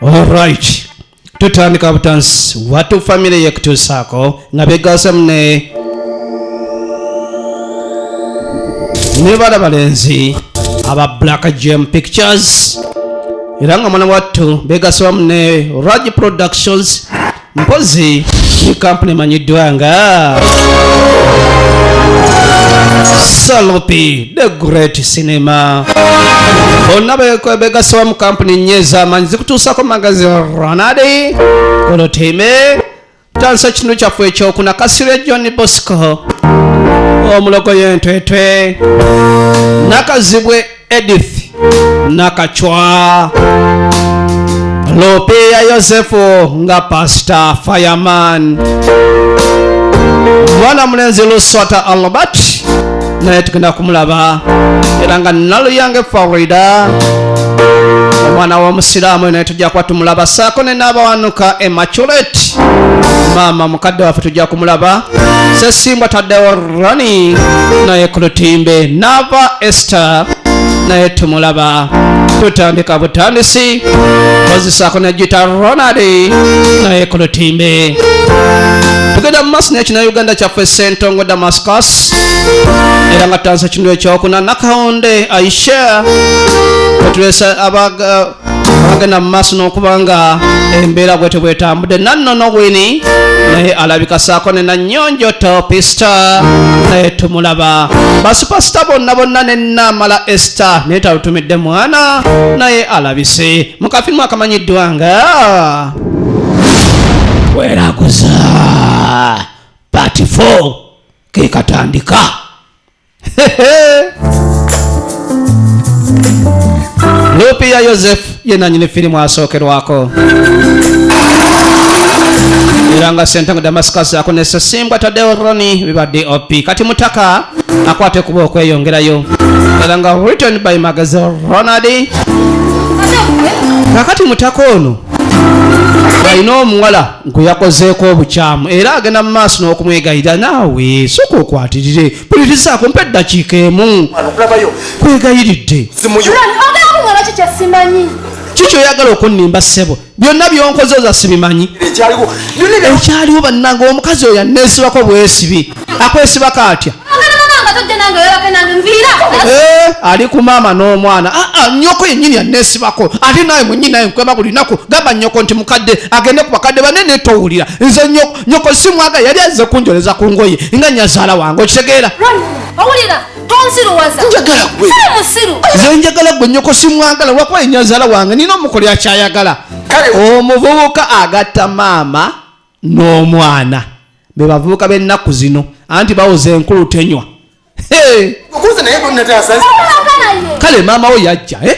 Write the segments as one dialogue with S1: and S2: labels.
S1: Alright. Tutandika butansi watu family yekutuusaako nga begaasemu ne ne bala balenzi aba Black Gem Pictures era nga mwana wattu begasse wamu ne Raj Productions mpozi ne kampuni emanyiddwa nga Salopi the Great Cinema. Bonna begasse wamu kampuni nnyo ez'amaanyi zikutuusako magazi Ronald Kolotime tansa ekitundu kyaffe ekyokuna Kasirye John Bosco omulogo y'entwetwe Nakazibwe Edith Nakachwa Lopia Yosefu nga Pastor Fireman mwana mulenzi Luswata Albert naye tugenda kumulaba era nga Naluyange Farida omwana w'omusiraamu naye tujja kuba tumulaba saako ne n'abawanuka Immaculate maama mukadde waffe tujja kumulaba Sesimbwa Tadeo Rani naye ku lutimbe Nava Esther naye tumulaba tutandika butandisi ozisaako ne Gita Ronald naye ku lutimbe tugenda mu maaso n'ekina Uganda kyaffe Ssentongo Damascus era nga tutandise ekintu ekyokuna Nakawunde Aisha wetulese abagenda mu maaso n'okuba nga embeera bwetyo bwetambudde Nannono Wini naye alabika saako ne Nanyonjo Topista naye tumulaba basupasita bonna bonna ne Namala Esther naye talutumidde mwana naye alabise mu kafirimu akamanyiddwa nga Kweraguza Part 4 ke katandika. Lupia Joseph ye nanyini firimu asookerwako era nga Ssentongo Damascus ako ne Sesimbwa Tadeo Roni biba DOP kati Mutaka akwata ekuba okweyongerayo era nga written by Magazine Ronald. Kakati Mutaka ono alina omuwala gwe yakozeeko obukyamu era agenda mu maaso n'okumwegayirira naawe sooka okwatirire pulirizaako mpa eddakiika emu kwegayiridde kiki oyagala okunnimba ssebo byonna byonkoze oza sibimanyi ekyaliwo bannange omukazi oyo aneesibako bwesibi akwesibako atya? Ali ku maama n'omwana. Ah, ah, nnyoko yennyini aneesibako ate naawe mwennyini naye nkweba buli lunaku gamba nnyoko nti mukadde agende ku bakadde banene towulira nze nyoko simwaga yali azze kunjoleza ku ngoye nga nyazaala wange okitegeera.
S2: Owulira tonsiruwaza.
S1: Njagala gwe.
S2: Siri musiru.
S1: Nze njagala gwe nnyoko simwagala lwakuba enyazaala wange nina omukoli akyayagala. Omuvubuka agatta maama n'omwana be bavubuka b'ennaku zino anti bawoza enkulu tenywa. Hey!
S3: Okuze naye bonnataasa.
S1: Kale maama we yajja eh?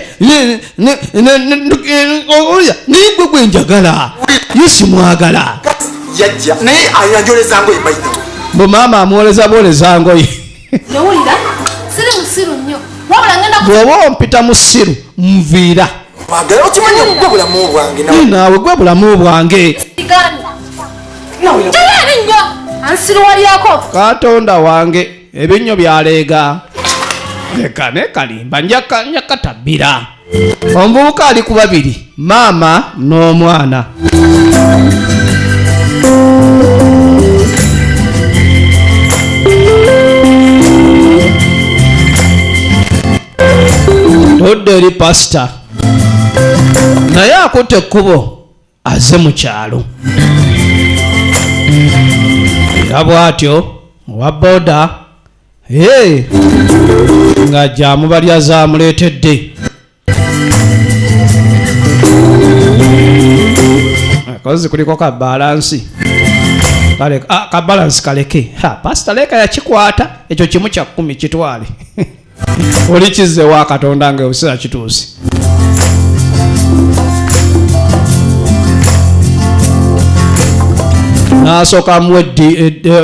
S1: Oya, naye gwe gwe njagala ye simwagala.
S3: Yajja naye ayanjoleza ngoye bayino.
S1: Bwe maama amwoleza bwoleza ngoye.
S2: Owulira siri musiru nnyo wabula ngenda
S1: Bw'oba ompita musiru nviira.
S3: Mwagala okimanyi gwe bulamu bwange nawe.
S1: Naawe gwe bulamu bwange.
S2: Kusigana jayo ebinnyo ansiruwalyako.
S1: Katonda wange ebinnyo byaleega leka ne kalimba njaka njakatabbira omuvubuka ali ku babiri maama n'omwana. Tudde eri pasita naye akutte ekkubo aze mu kyalo era bw'atyo owa boda ee nga gyamubalya zamuleetedde kozi kuliko ka balance kale ah, ka balance kaleke ha pasita leka yakikwata ekyo kimu kya 10 kitwale oli kizze wa Katonda nga obuseera kituuse. N'asooka amuwa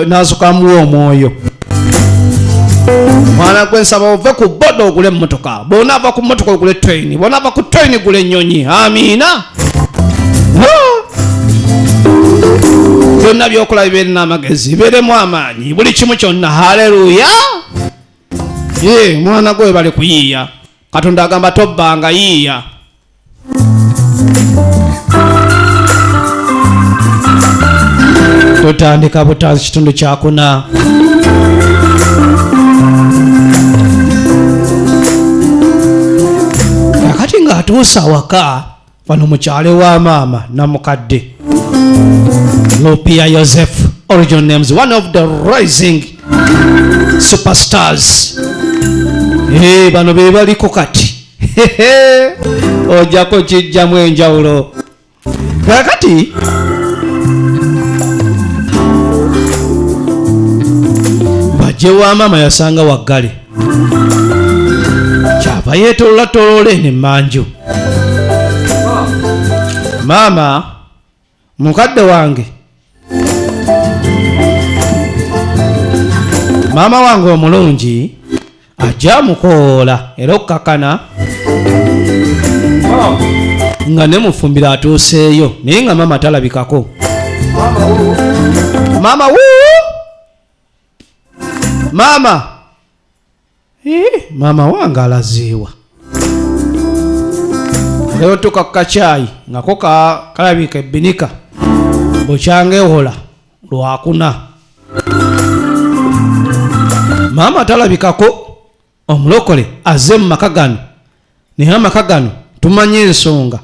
S1: n'asooka amuwa omwoyo mwana gwe nsaba ove ku boda ogule emmotoka bw'onaava ku mmotoka ogule train bw'onaava ku train gula ennyonyi amiina. Ah! Byonna byokola bibeere n'amagezi bibeeremu amaanyi buli kimu kyonna haleluya ye mwana gwe bali kuyiiya. Katonda agamba tobbanga, yiiya. Tutandika butanzi kitundu kyakuna. Kakati ng'atuuse awaka wano mukyale wa maama namukadde Lupia Joseph, original names, one of the rising superstars. Hey, bano be baliko kati ojjako kijjamu enjawulo. Kakati bajje wa maama yasanga waggale, kyava yeetolola tolola eno emmanju. Maama mukadde wange, maama wange omulungi ajja amukoola era okukakana nga ne mufumbiro atuuseeyo, naye nga maama talabikako. Maama wuu, maama maama wange alaziiwa. Leero tuka ku kacyayi nga ko kalabika ebbinika bukyanga ewola lwakuna. Maama talabikako. Omulokole azze mu maka gano, naye amaka gano tumanye ensonga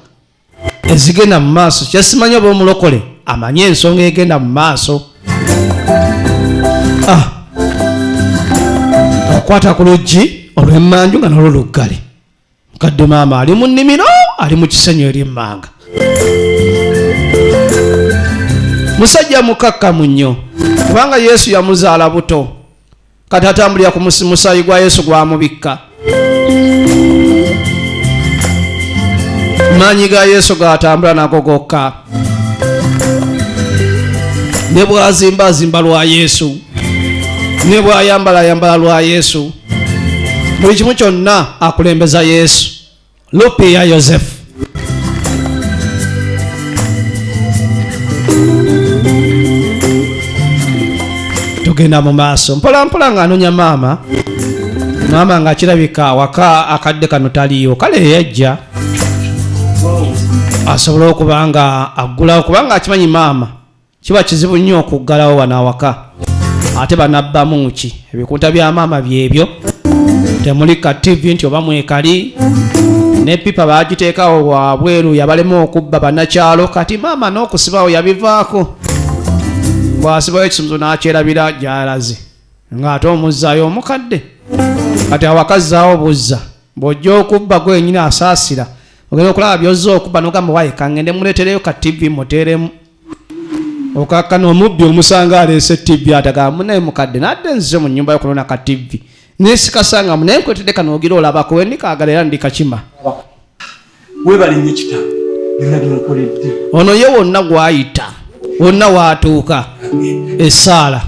S1: ezigenda mu maaso. Kyesimanyi oba omulokole amanye ensonga egenda mu maaso. Okwata ku luggi olw'emmanju nga nolwo luggale. Mukadde maama ali mu nnimiro, ali mu kisenyi eri emmanga. Musajja mukakkamu nnyo kubanga Yesu yamuzaala buto, kati atambulira ku musaayi gwa Yesu gwamubikka. Maanyi ga Yesu gatambula nago gokka, ne bw'azimba azimba lwa Yesu, ne bw'ayambala ayambala lwa Yesu, buli kimu kyonna akulembeza Yesu. Lupia Yosefu. Tugenda mu maaso mpola mpola ng'anoonya maama. Maama nga kirabika awaka akadde kano taliiwo, kale yajja asobole okuba nga aggulawo, kubanga akimanyi maama kiba kizibu nnyo okuggalawo wano awaka, ate banabbamu ki? Ebikunta bya maama byebyo, temuli ka TV nti oba mwekali, ne pipa bagiteekawo wabweru yabalema okubba bannakyalo. Kati maama n'okusibawo yabivaako, bw'asibawo ekisumuzo n'akyerabira gy'alaze, ng'ate omuzzaayo omukadde. Kati awaka zzaawo buzza, bw'ojja okubba gwenyini asaasira, ogenda okulaba by'ozza okubba n'ogamba waye kangende muleetereyo ka TV muteeremu. Okakkana omubbi omusanga aleese TV, atagamba munaye mukadde nadde nzize mu nnyumba yokunona ka TV nesikasanga naye nkwetedde kano ogira olabako wendikaagala era ndikakima.
S4: Webale nnyo kitange byonna byonkoledde.
S1: Ono ye wonna gwayita wonna waatuuka essaala.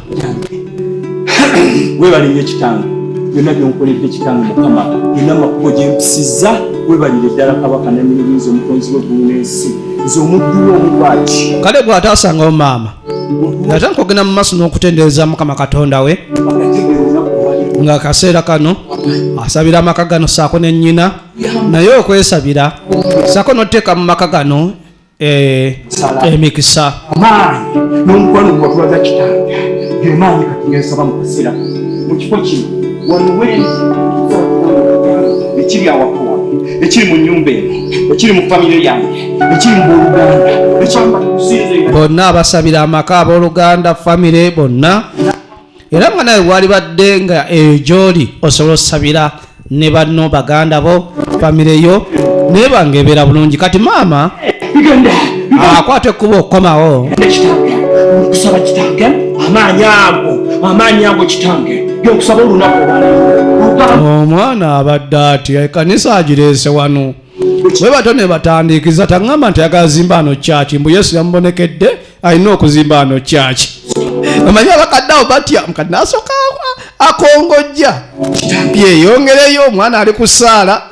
S4: Webale nnyo kitange byonna byonkoledde kitange Mukama, byonna makubo gye mpisizza webalire ddala Kabaka nanyini buyinza omutonzi w'eggulu n'ensi, nze omuddu wo omubwaki.
S1: Kale bw'ataasangawo maama yatandika okugenda mu maaso n'okutendereza Mukama Katonda we, nga akaseera kano asabira amaka gano saako ne nnyina, naye okwesabira saako n'okuteeka mu maka gano emikisa.
S4: Amaanyi n'omukwano gwe watulaga kitange ge maanyi kati gensaba mu kaseera kano mu kifo kino wano wendi ekiri awaka wange, ekiri mu nnyumba eno, ekiri mu famire yange, ekiri mu booluganda, ekiri
S1: bonna abasabira amaka, abooluganda, famire bonna. Era nga nawe walibadde nga eyo gy'oli osobola osabira ne banno, baganda bo, famire yo, naye banga ebeera bulungi. Kati maama akwata ekkubo okukomawo.
S4: Kitange nkusaba kitange amaanyi ago, amaanyi ago kitange genkusaba olunaku olwaleero.
S1: Omwana abadde atya ekkanisa agireese wano bwe batyo ne batandiikiza taŋŋamba nti ayagala zimba ano kyaki, mbu Yesu yamubonekedde alina okuzimba ano kyaki. Omanyi abakadde awo batya, mukadde n'asooka akongojja yeyongereyo, omwana ali ku ssaala,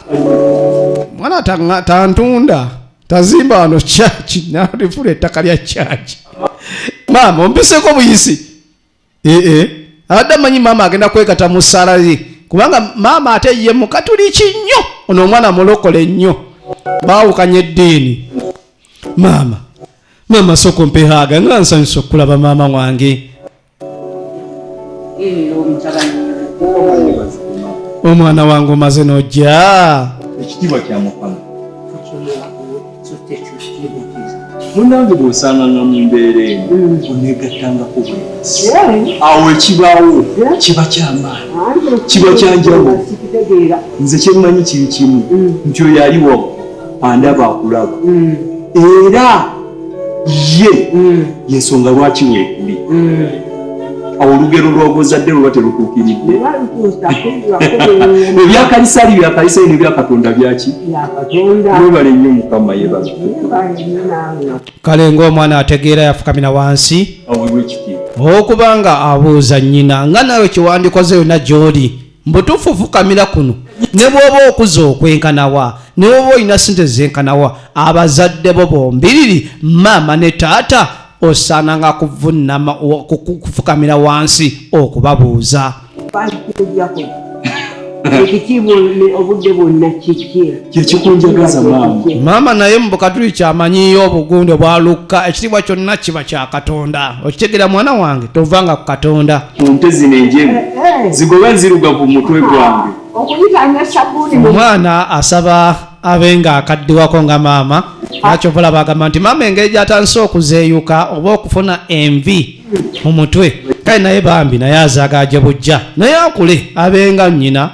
S1: omwana tantunda tazimba wano kyaki, nalifula ettaka lya kyaki. Maama ompiseko buyisi. Ee, abadde amanyi maama agenda kwekata mu ssaala ye, kubanga maama ate ye mukatuliki nnyo. Ono omwana mulokole nnyo, baawukanya eddiini. Maama, maama, sooka ompe hug, nga nsanyusa okulaba maama wange. Omwana wange, omaze n'ojja.
S4: Ekitiibwa kya Mukama. Munange, bw'osanganga mu mbeera eno, oneegattangako bwebasi, awo ekibaawo kiba kyamaanyi, kiba kyanjawulo. Nze kyemmanyi kiri kimu, nti oyo ali waggulu andaba, akulaba, era ye yensonga lwaki weekuli awo. Olugero lwagozadde luba terutuukiridde. Ebyakalisali byakalisali, nebyakatonda byaki. Mwebale nnyo, Mukama yebale.
S1: Kale ng'omwana ategeera, yafukamira wansi
S4: aweebwa ekitiibwa.
S1: Okuba nga abuuza nnyina, nga nawe kyewandikoze yonna gy'oli mbutuufu, fukamira kuno. Ne bw'oba okuza okwenkanawa, ne bw'oba olina sente zenkanawa, abazadde bo bombiriri, maama ne taata, osaananga kuvunama, kufukamira wansi okubabuuza.
S5: Ekitiibwa obudde bwonna kiki?
S4: Kyekikunjagaza, maama.
S1: Maama naye mu bukatuli kyamanyiyo obugundi obwalukka. Ekitiibwa kyonna kiba kya Katonda. Okitegera, mwana wange? Tovanga ku Katonda.
S4: Ku nte zino enjeru zigoba nzirugavu mu mutwe gwange.
S5: Okuyitanya sabbuuni mu
S1: Omwana asaba abe nga akaddiwako nga maama. Lwaki bagamba nti maama engeri gy'atandise okuzeeyuka oba okufuna envi mu mutwe, kale naye bambi naye azaagaje bujja, naye akule abe nga nnyina,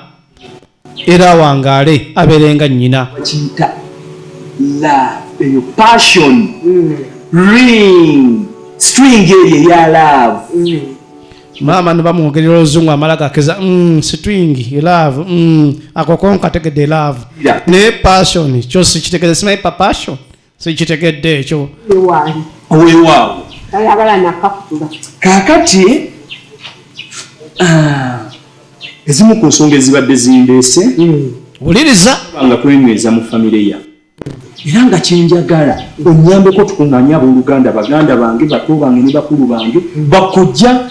S1: era awangaale abeere nga nnyina.
S4: Bakiyita love eyo, passion, ring string eyo eya love.
S1: Maama ne bamwogerera oluzungu, amala gakeza string love, ako konkategedde love. Naye passion kyo sikitegedde. Simanyi pa passion, sikitegedde ekyo.
S5: Ewaali.
S4: Weewaawo.
S5: Tayagala nakakutula.
S4: Kaakati ezimu ku nsonga ezibadde zindeese,
S1: Wuliriza.
S4: nga twenyweza mu famire ya, era nga kyenjagala onyambeko tukuŋŋaanye abooluganda, baganda bange, bato bange ne bakulu bange, bakojja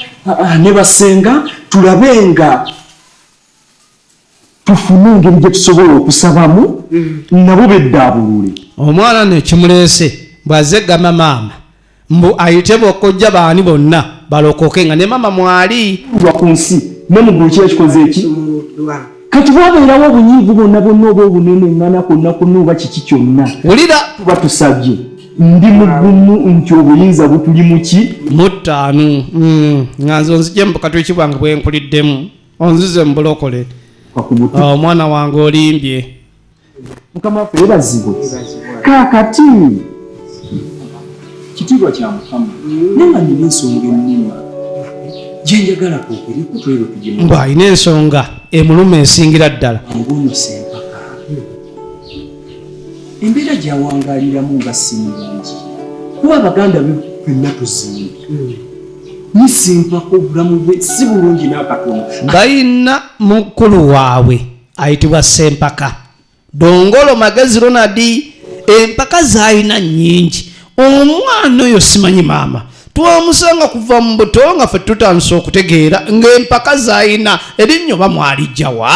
S4: ne basenga, tulabe nga tufune engeri gye tusobola okusabamu nabo beddaabulule.
S1: Omwana nekimuleese bw'azze gamba maama mbu ayite bokojja baani bonna balokoke, nga ne maama mwali.
S4: Lwa ku nsi ne mu ggulu kiba kikoze eki. Kati bwabeerawo obunyiivu bwonna bwonna oba obunene ŋŋana kwonna kwonna oba kiki kyonna,
S1: Wulira.
S4: tuba tusabye, ndi mugumu nti obuyinza butuli mu ki?
S1: Mu ttaano. Nga nze onzije mu bukatuliki bwange bwenkuliddemu, onzize mu bulokole.
S4: Ku mutu.
S1: Ah, omwana wange, olimbye.
S4: Mukama waffe yebazibwe. Kaakati kitiibwa kya Mukama, naye nga nina ensonga ennuma gyenjagala twogereko, twero tugye.
S1: Mbu alina ensonga emuluma esingira ddala.
S4: Ngono Sempaka, embeera gyawangaaliramu nga si mulungi, kuba abaganda be ffenna tuzimbye ni Sempaka obulamu bwe si bulungi n'akatono.
S1: Balina mukulu waabwe ayitibwa Sempaka Dongolo Magezi Ronald. Empaka zaalina nnyingi omwana oyo. Simanyi maama twamusanga kuva mu buto nga ffe tutandise okutegeera ng'empaka zaalina. Erinnyo bamwalijjawa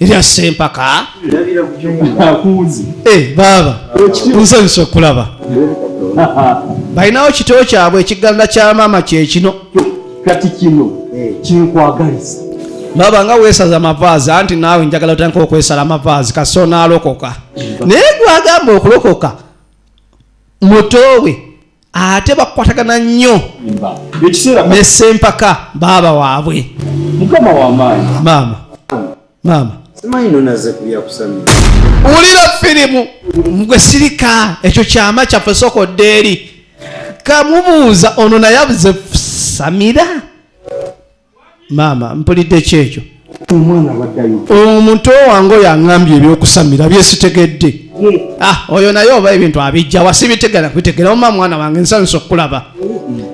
S1: erya Sempaka?
S4: Akuuzi.
S1: Eh, baaba, nsanyusa okulaba. Balinawo kito kyabwe, ekiganda kya maama kyekino.
S4: Kati kino kinkwagaliza.
S1: Baba, nga weesaza amavaazi, anti naawe njagala otandika okwesala amavaazi kasi onaalokoka. Naye gwagamba okulokoka mutoowe, ate bakwatagana nnyo
S4: ekiseera
S1: ne Sempaka baaba waabwe.
S4: Mukama w'amaanyi.
S1: Maama, maama.
S6: Simanyi nonaze kulya kusamira.
S1: Wulira firimu gwe, sirika. Ekyo kyama kyaffe, sokodde eri kamubuuza ono naye abuze Samira. Maama, mpulidde kyekyo.
S4: Omwana abaddayo.
S1: Omuto wange oyo aŋŋambye ebyokusamira byesitegedde. Ah, oyo naye oba ebintu abijja wasibitegera kubitegera. Oma mwana wange, nsanyusa okukulaba.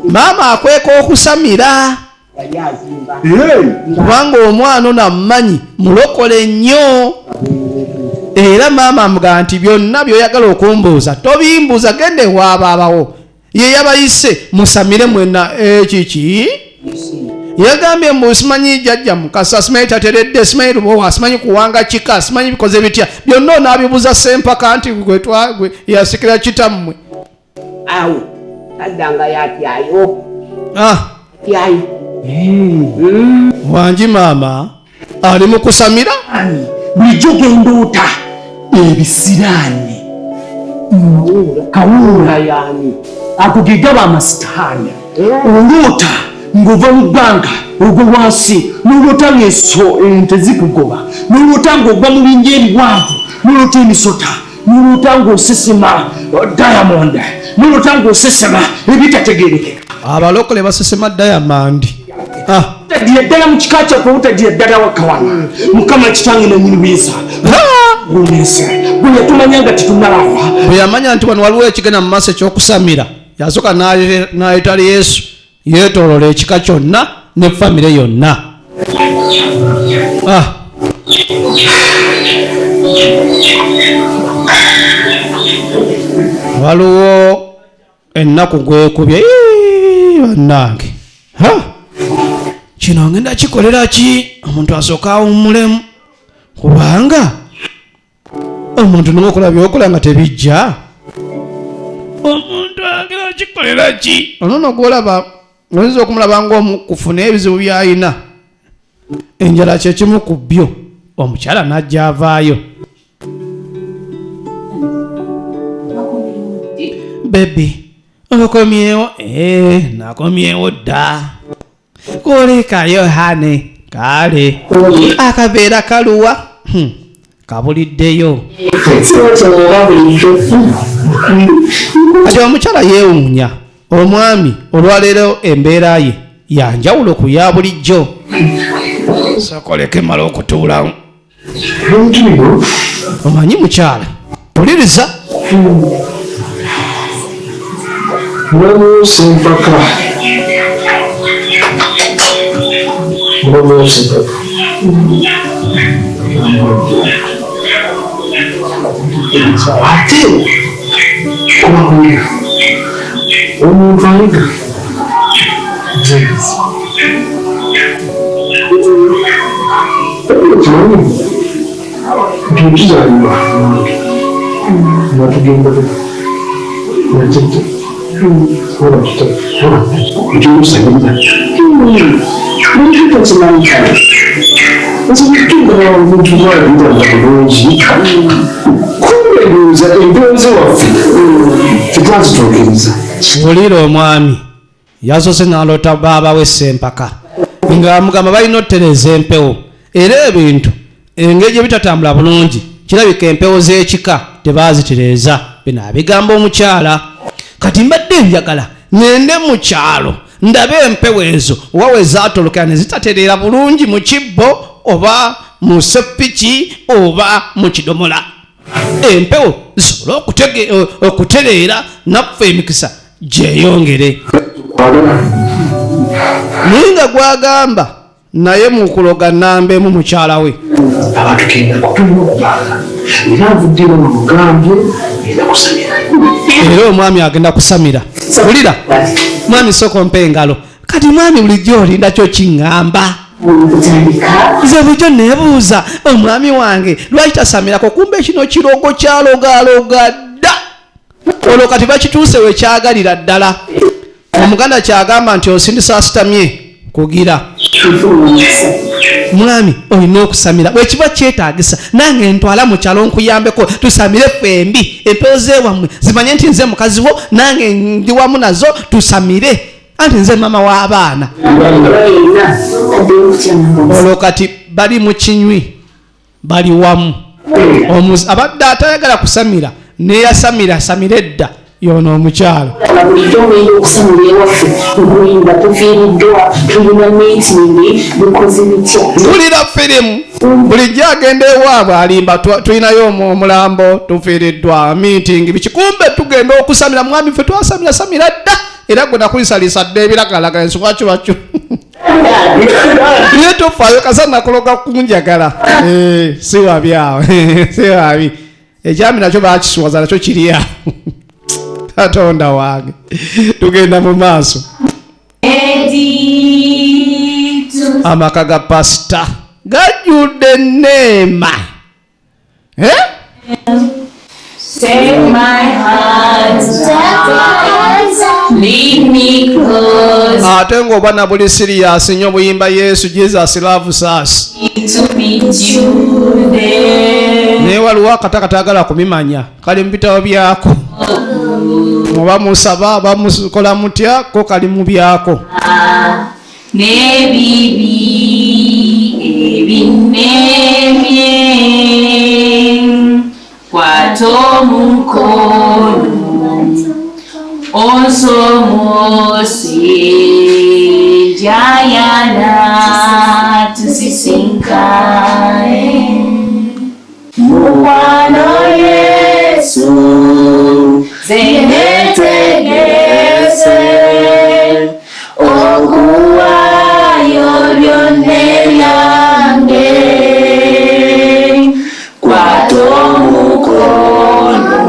S1: Maama akweka okusamira kubanga omwana ono amumanyi mulokole nnyo, era maama amugamba nti byonna byoyagala okumbuuza tobimbuuza, genda ewaabaabawo ye yabayise musamire mwena. Ekiki? Yagambye mbu simanyi jjajja Mukasa, simanyi tateredde, simanyi Lubowa, simanyi kuwanga kika, simanyi bikoze bitya, byonna onaabibuza Sempaka nti gwe yasikira kitammwe.
S5: Awo taddanga yatyayo.
S1: Ah.
S5: Tyayo.
S1: Wangi maama ali mu kusamira.
S4: Bulijjo genda ota ebisiraani kawuula
S5: yani
S4: ago ge gaba amasitaani. Oloota ng'ova mu bbanga ogwa wansi, n'oloota ng'enso ente zikugoba, n'oloota ng'ogwa mu binnya ebiwanvu, n'oloota emisota, n'oloota ng'osesema diamond, n'oloota ng'osesema ebitategeerekeka.
S1: Abalokole basesema diamond. Ah.
S4: Butagira ddala mu kika kyaffe, obutagira ddala wakawana. Mukama kitange nannyini buyinza gunensi bwe yatumanya nga tetunnalaba.
S1: Bwe yamanya nti wano waliwo ekigenda mu maaso ekyokusamira, yasooka n'ayita Yesu yeetooloola ekika kyonna ne famire yonna. Ah. Waliwo ennaku gwekubye. Ii, bannange. Ha? Kino ngenda kikolera ki? Omuntu asooka awummulemu, kubanga omuntu n'okola by'okola nga tebijja. Omuntu agenda kikolera ki? Ono nno gw'olaba oyinza okumulaba ng'omukufu n'ebizibu by'alina, enjala kye kimu ku byo. Omukyala n'ajja avaayo. Baby, okomyewo? Nakomyewo dda. Kulikayo hane. Kale. Akabeera kaluwa. Kabuliddeyo. Kati omukyala yeewuunya omwami olwaleero embeera ye ya njawulo ku ya bulijjo. Sokoleke mala okutuulawo. Omanyi mukyala, wuliriza.
S7: Ate kubakuyiga omuntu ayiga kimanyi nti tuzaalibwa nga tugenda najjajja oba ekyokusabiriza
S8: Bulijjo tokimanyi kale.
S7: Nze omuntu bwalabiranga bulungi kumbe ndowooza empewo waffe tetwazituukiriza.
S1: Wulira omwami yasoose n'aloota baaba we Sempaka ng'amugamba balina otutereeza empewo, era ebintu engeri gye bitatambula bulungi kirabika empewo z'ekika tebaazitereeza. Bino abigamba omukyala. Kati mbadde njagala ngende mu kyalo ndabe empewo ezo oba we zaatolokera ne zitatereera bulungi mu kibbo oba mu seppiki oba mu kidomola, empewo zisobole okutereera naffe emikisa gyeyongere. Naye nga gwagamba naye mu kuloga nnamba emu mukyala we.
S7: Abantu kendako tulina okubanga era nvuddeyo nga mugambye ngenda kusamira.
S1: Era omwami agenda kusamira. Wulira mwami, sooka ompe engalo. Kati mwami bulijjo olinda kyo kiŋŋamba. Nze bulijjo neebuuza omwami wange lwaki tasamirako, kumbe kino kirogo kyalogaloga dda. Olwo kati bakituuse we kyagalira ddala. Omuganda kyagamba nti osindisa asitamye kugira. Mwami olina okusamira bwe kiba kyetaagisa, nange ntwala mu kyalo nkuyambeko tusamire ffembi, empewo z'ewammwe zimanye nti nze mukazi wo, nange ndi wamu nazo tusamire, anti nze maama w'abaana. Olwo kati bali mu kinywi, bali wamu. Abadde atayagala kusamira neyasamira samira edda yono omukyalo.
S8: Bulijjo ngenda okusamira ewaffe nkulimba tufiiriddwa, tulina meeting, bikoze bitya?
S1: Tulira firimu bulijjo agenda ewaabwe alimba tulinayo omulambo, tufiiriddwa, meeting biki, kumbe tugenda okusamira. Mwami ffe twasamira samira dda, era gwe nakulisalisa dda ebiragalagala enswakibakyo ye tofaayo kasa nakuloga kunjagala. Si wabi awo, si wabi. Ekyami nakyo bakiswaza nakyo kiri awo. Katonda wange, tugenda mu maaso.
S2: Eddie.
S1: Amaka ga pasita gajjudde neema. Eh?
S8: Take my hand, lead me close
S1: Ate ng'obwana buli serious nnyo, buyimba Yesu, Jesus loves us.
S8: to meet you there.
S1: Naye waliwo akata katagala kubimanya, kali mu bitabo byako, oba musaba bamukola mutya, ko kali mu byako.
S8: N'ebibi ebinnemye, kwata omukono onsomose, jayana tusisinkane, mukwano Yesu, zenetegese okuwaayo byonna ebyange, kwata omukono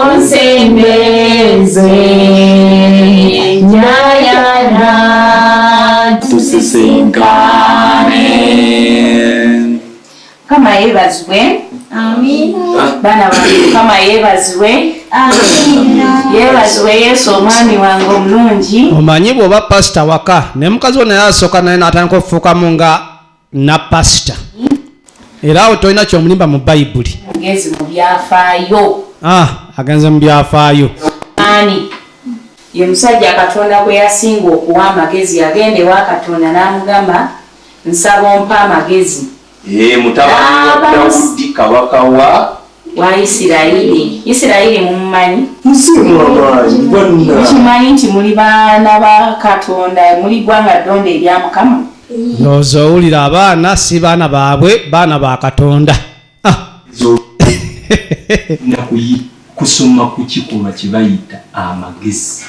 S8: onsembeze, nyayana
S4: Tusisinkane.
S8: Mukama yeebazibwe. Baana bange, Mukama yeebazibwe, yeebazibwe Yesu omwami wange omulungi.
S1: Omanyi bw'oba pasita waka ne mukazi wo naye asooka naye n'atandika okufuukamu nga na pasita, era awo tolina kyomulimba mu Bayibuli.
S8: Mugezi mu byafaayo.
S1: Ah, agenze mu byafaayo.
S8: Ani ye musajja Katonda gwe yasinga okuwa amagezi? Agenda ewa Katonda n'amugamba, "Nsaba ompa amagezi."
S4: Mutabani wa Dawudi, kabaka wa
S8: Wa Isirayiri. Isirayiri mumumanyi?
S4: Nsimu amaanyi bonna.
S8: Mukimanyi nti muli baana ba Katonda, muli ggwanga ddonda erya Mukama?
S1: Ndowooza owulira, abaana si baana baabwe, baana ba Katonda.
S4: Nakuyi kusoma ku kikolwa kye bayita amagezi.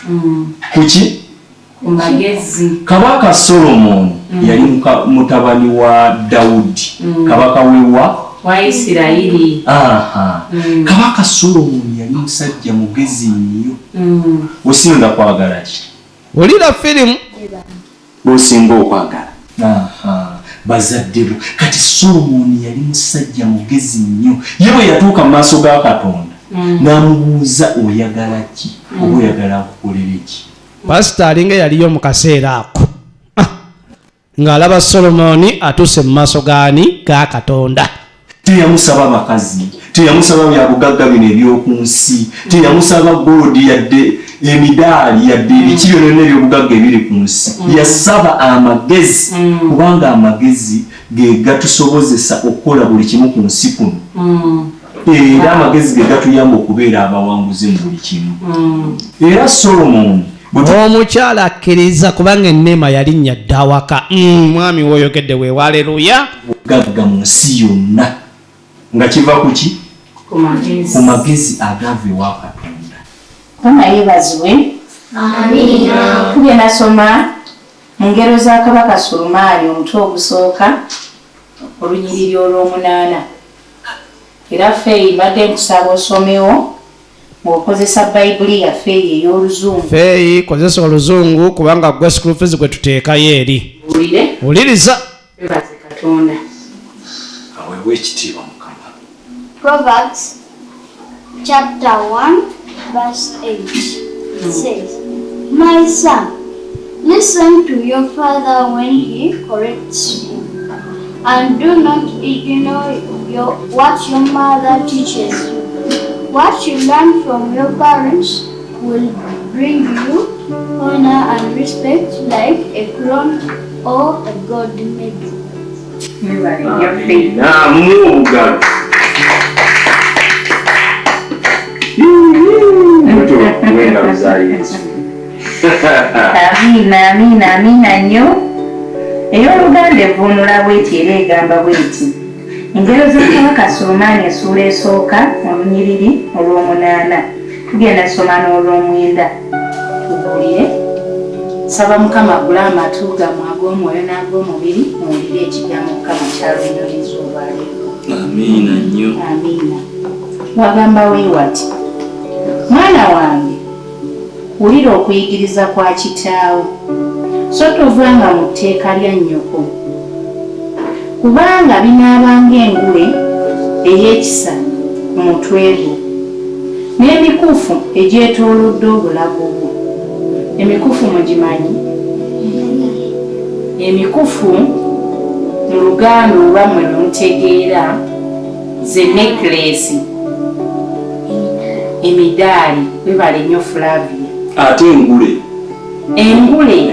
S4: Kuki?
S8: Ku magezi.
S4: Kabaka Solomoni yali mutabani wa Dawudi, kabaka wewa
S8: Wa Isirayiri.
S4: Aha. Kabaka Solomoni yali musajja mugezi nnyo. Osinga kwagala ki?
S1: Wulira firimu.
S4: Bosinga okwagala? Aha, bazadde bo. Kati Solomoni yali musajja mugezi nnyo. Ye bwe yatuuka mu maaso ga Katonda n'amubuuza, "Oyagala ki? Oba oyagala nkukolere ki?"
S1: Pasita alinga yaliyo mu kaseera ako. Ah, ng'alaba Solomoni atuuse mu maaso gaani? Ga Katonda.
S4: Teyamusaba bakazi, teyamusaba bya bugagga bino ebyoku nsi, teyamusaba gold yadde emidaali yadde ebiki byonna ebyobugagga ebiri ku nsi. Yasaba amagezi, kubanga amagezi ge gatusobozesa okukola buli kimu ku nsi kuno, era amagezi ge gatuyamba okubeera abawanguzi mu buli kimu. Era Solomoni
S1: Omukyala akkiriza kubanga enneema yalinnya dda awaka. Mwami woyogedde weewa, aleluya.
S4: Bugagga mu nsi yonna nga kiva ku ki?
S8: Ku magezi.
S4: Ku magezi agava ewa Katonda.
S8: Mukama yeebazibwe. Tugenda soma mu ngero za Kabaka Sulumaani, omutwe ogusooka, olunyiriri olw'omunaana. Era Feeyi, mbadde nkusaba osomewo ng'okozesa Bayibuli yaffe eyo ey'Oluzungu.
S1: Feeyi, kozesa Oluzungu kubanga gwe school fees gwe tuteekayo eri.
S8: Wulire.
S1: Wuliriza.
S8: Webaze Katonda.
S4: Aweebwa ekitiibwa Mukama.
S9: Proverbs chapter 1, verse 8. It says, "My son, listen to your father when he corrects you, and do not ignore what your mother teaches you. What you learn from your parents will bring you honor and respect like a crown or a gold medal."
S8: Mwebale nnyo, Feeyi.
S4: Namu obugalo. Wengalo za Yesu.
S8: Amiina, amiina, amiina nnyo. Ey'Oluganda evvuunula bweti era egamba bweti: Engero za Kabaka Sulemaani, essuula esooka, olunyiriri olw'omunaana, tugenda soma n'olw'omwenda. Tubuulire. Saba Mukama agule amatu gammwe ag'omwoyo n'ag'omubiri, muwulire ekigambo Mukama kyalunyuliza olwaleero.
S4: Amiina nnyo.
S8: Amiina. Wagamba weewati, "Mwana wange, wulira okuyigiriza kwa kitaawo, So tovanga mu tteeka lya nnyoko, kubanga binaabanga engule ey'ekisa ku mutwe gwo, n'emikuufu egyetoolodde obulago bwo. Emikuufu mugimanyi? Emikufu mu Luganda olwammwe lwe mutegeera ze necklace, emidaali. Webale nnyo Flavia.
S4: Ate engule?
S8: Engule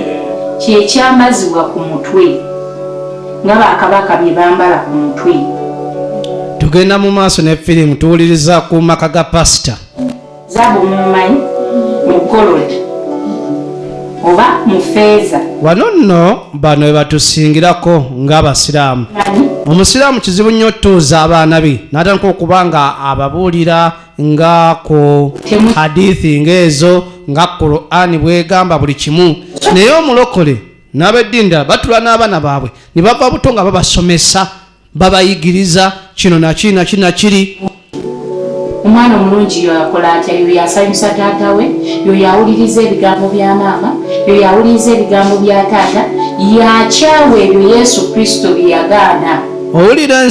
S8: kye kyambazibwa ku mutwe nga bakabaka bye bambala ku mutwe.
S1: Tugenda mu maaso ne firimu, tuwuliriza ku maka ga pasita.
S8: Zaabu mumumanyi mu gold oba mu feeza.
S1: Wano nno bano we batusingirako ng'Abasiraamu. Omusiraamu kizibu nnyo otuuza abaana be n'atandika okuba nga ababuulira nga ku hadithi ng'ezo, nga Qur'ani bwegamba buli kimu. Naye omulokole n'ab'eddiini ddala batula n'abaana baabwe ne bava buto nga babasomesa, babayigiriza kino nakiri nakiri nakiri.
S8: Omwana omulungi yoyakola atya? Yoyo asanyusa taata we, yoyo awuliriza ebigambo bya maama, yoyo awuliriza ebigambo bya taata, yakyawa ebyo Yesu Kristo bye yagaana.
S1: Owulira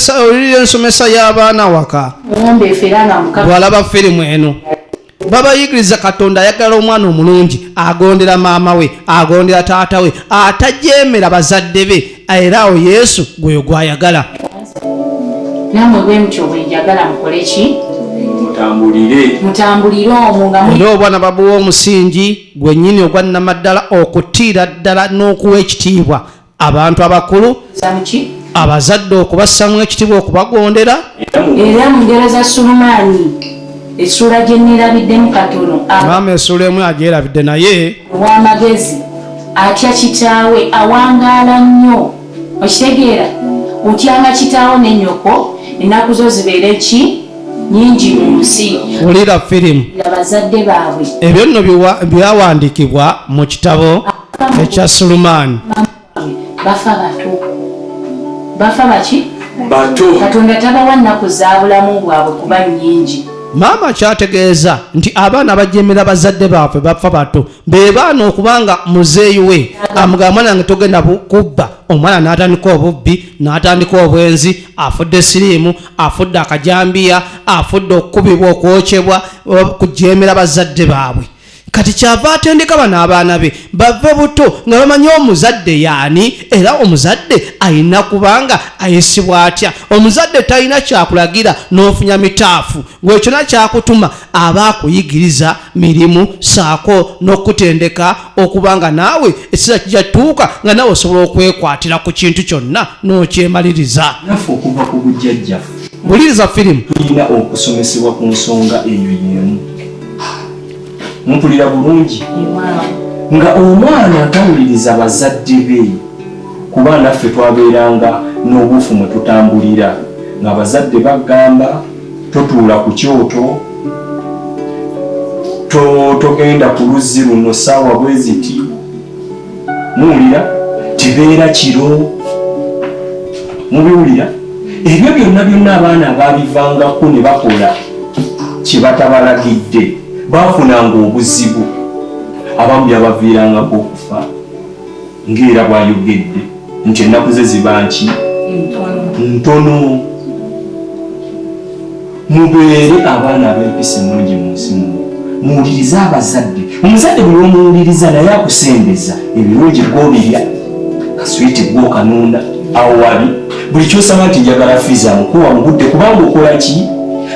S1: ensomesa y'abaana waka.
S8: Muwombeefu era nga mukama.
S1: Bw'alaba firimu eno, babayigiriza Katonda ayagala omwana omulungi agondera maama we, agondera taata we, atajeemera bazadde be, era awo Yesu gweyo gwayagala.
S8: Nammwe bwe mutyo bwe njagala mukole ki?
S4: Mutambulire.
S8: Mutambulire omwo nga
S1: Era obwana babuwa omusingi gwennyini ogwa nnamaddala, okutiira ddala n'okuwa ekitiibwa abantu abakulu,
S8: muki?
S1: abazadde, okubassamu ekitiibwa, okubagondera.
S8: Era mu ngero za Sulumaani, essuula gye nneerabiddemu katono,
S1: Maama essuula emu agyerabidde naye.
S8: Ow'amagezi atya kitaawe awangaala nnyo. Okitegeera? Otyanga kitaawo ne nnyoko, ennaku zo zibeere ki nyingi mu nsi.
S1: Wulira firimu.
S8: Abazadde baabwe.
S1: Ebyo nno byawandiikibwa mu kitabo ekya Sulumaani.
S8: Bafa bato. Bafa baki?
S4: Bato.
S8: Katonda tabawa nnaku za bulamu bwabwe kuba nnyingi.
S1: Maama kyategeeza nti abaana bajemera bazadde baabwe bafa bato, be baana okubanga muzeeyi we amugamba, "Mwana wange, togenda kubba." Omwana n'atandika obubbi, n'atandika obwenzi, afudde siriimu, afudde akajambiya, afudde okukubibwa, okwokyebwa, kujemera bazadde baabwe. Kati kyava atendeka bano abaana be bave buto nga bamanyi omuzadde yaani, era omuzadde ayina kubanga ayisibwa atya. Omuzadde talina kyakulagira n'ofunya mitaafu gwekyona kyakutuma, aba akuyigiriza mirimu saako n'okutendeka okuba nga naawe ekiseera kijja tuuka nga naawe osobola okwekwatira ku kintu kyonna n'okyemaliriza.
S4: Naffe okuva ku bujjajjaffe
S1: Wuliriza firimu.
S4: tulina okusomesebwa ku nsonga eyo y'emu. Mumpulira bulungi? Nga omwana atawuliriza bazadde be, kuba naffe twabeeranga n'obuufu mwe tutambulira, ng'abazadde bagamba totuula ku kyoto, togenda ku luzzi luno saawa bwe ziti. Muwulira? Tebeera kiro. Mubiwulira ebyo byonna byonna? Abaana abaabivangako ne bakola kye batabalagidde baafunanga obuzibu, abamu byabaviirangako okufa, ng'era bw'ayogedde nti ennaku ze ziba nki? Ntono. Mubeere abaana ab'empisa ennungi mu nsi muno, muwulirize abazadde. Omuzadde buli omuwuliriza naye akusembeza ebirungi, gwobirya, kaswiti gwokanunda awo wabi. Buli kyosaba nti njagala fees, amukuwa mu budde, kubanga okola ki?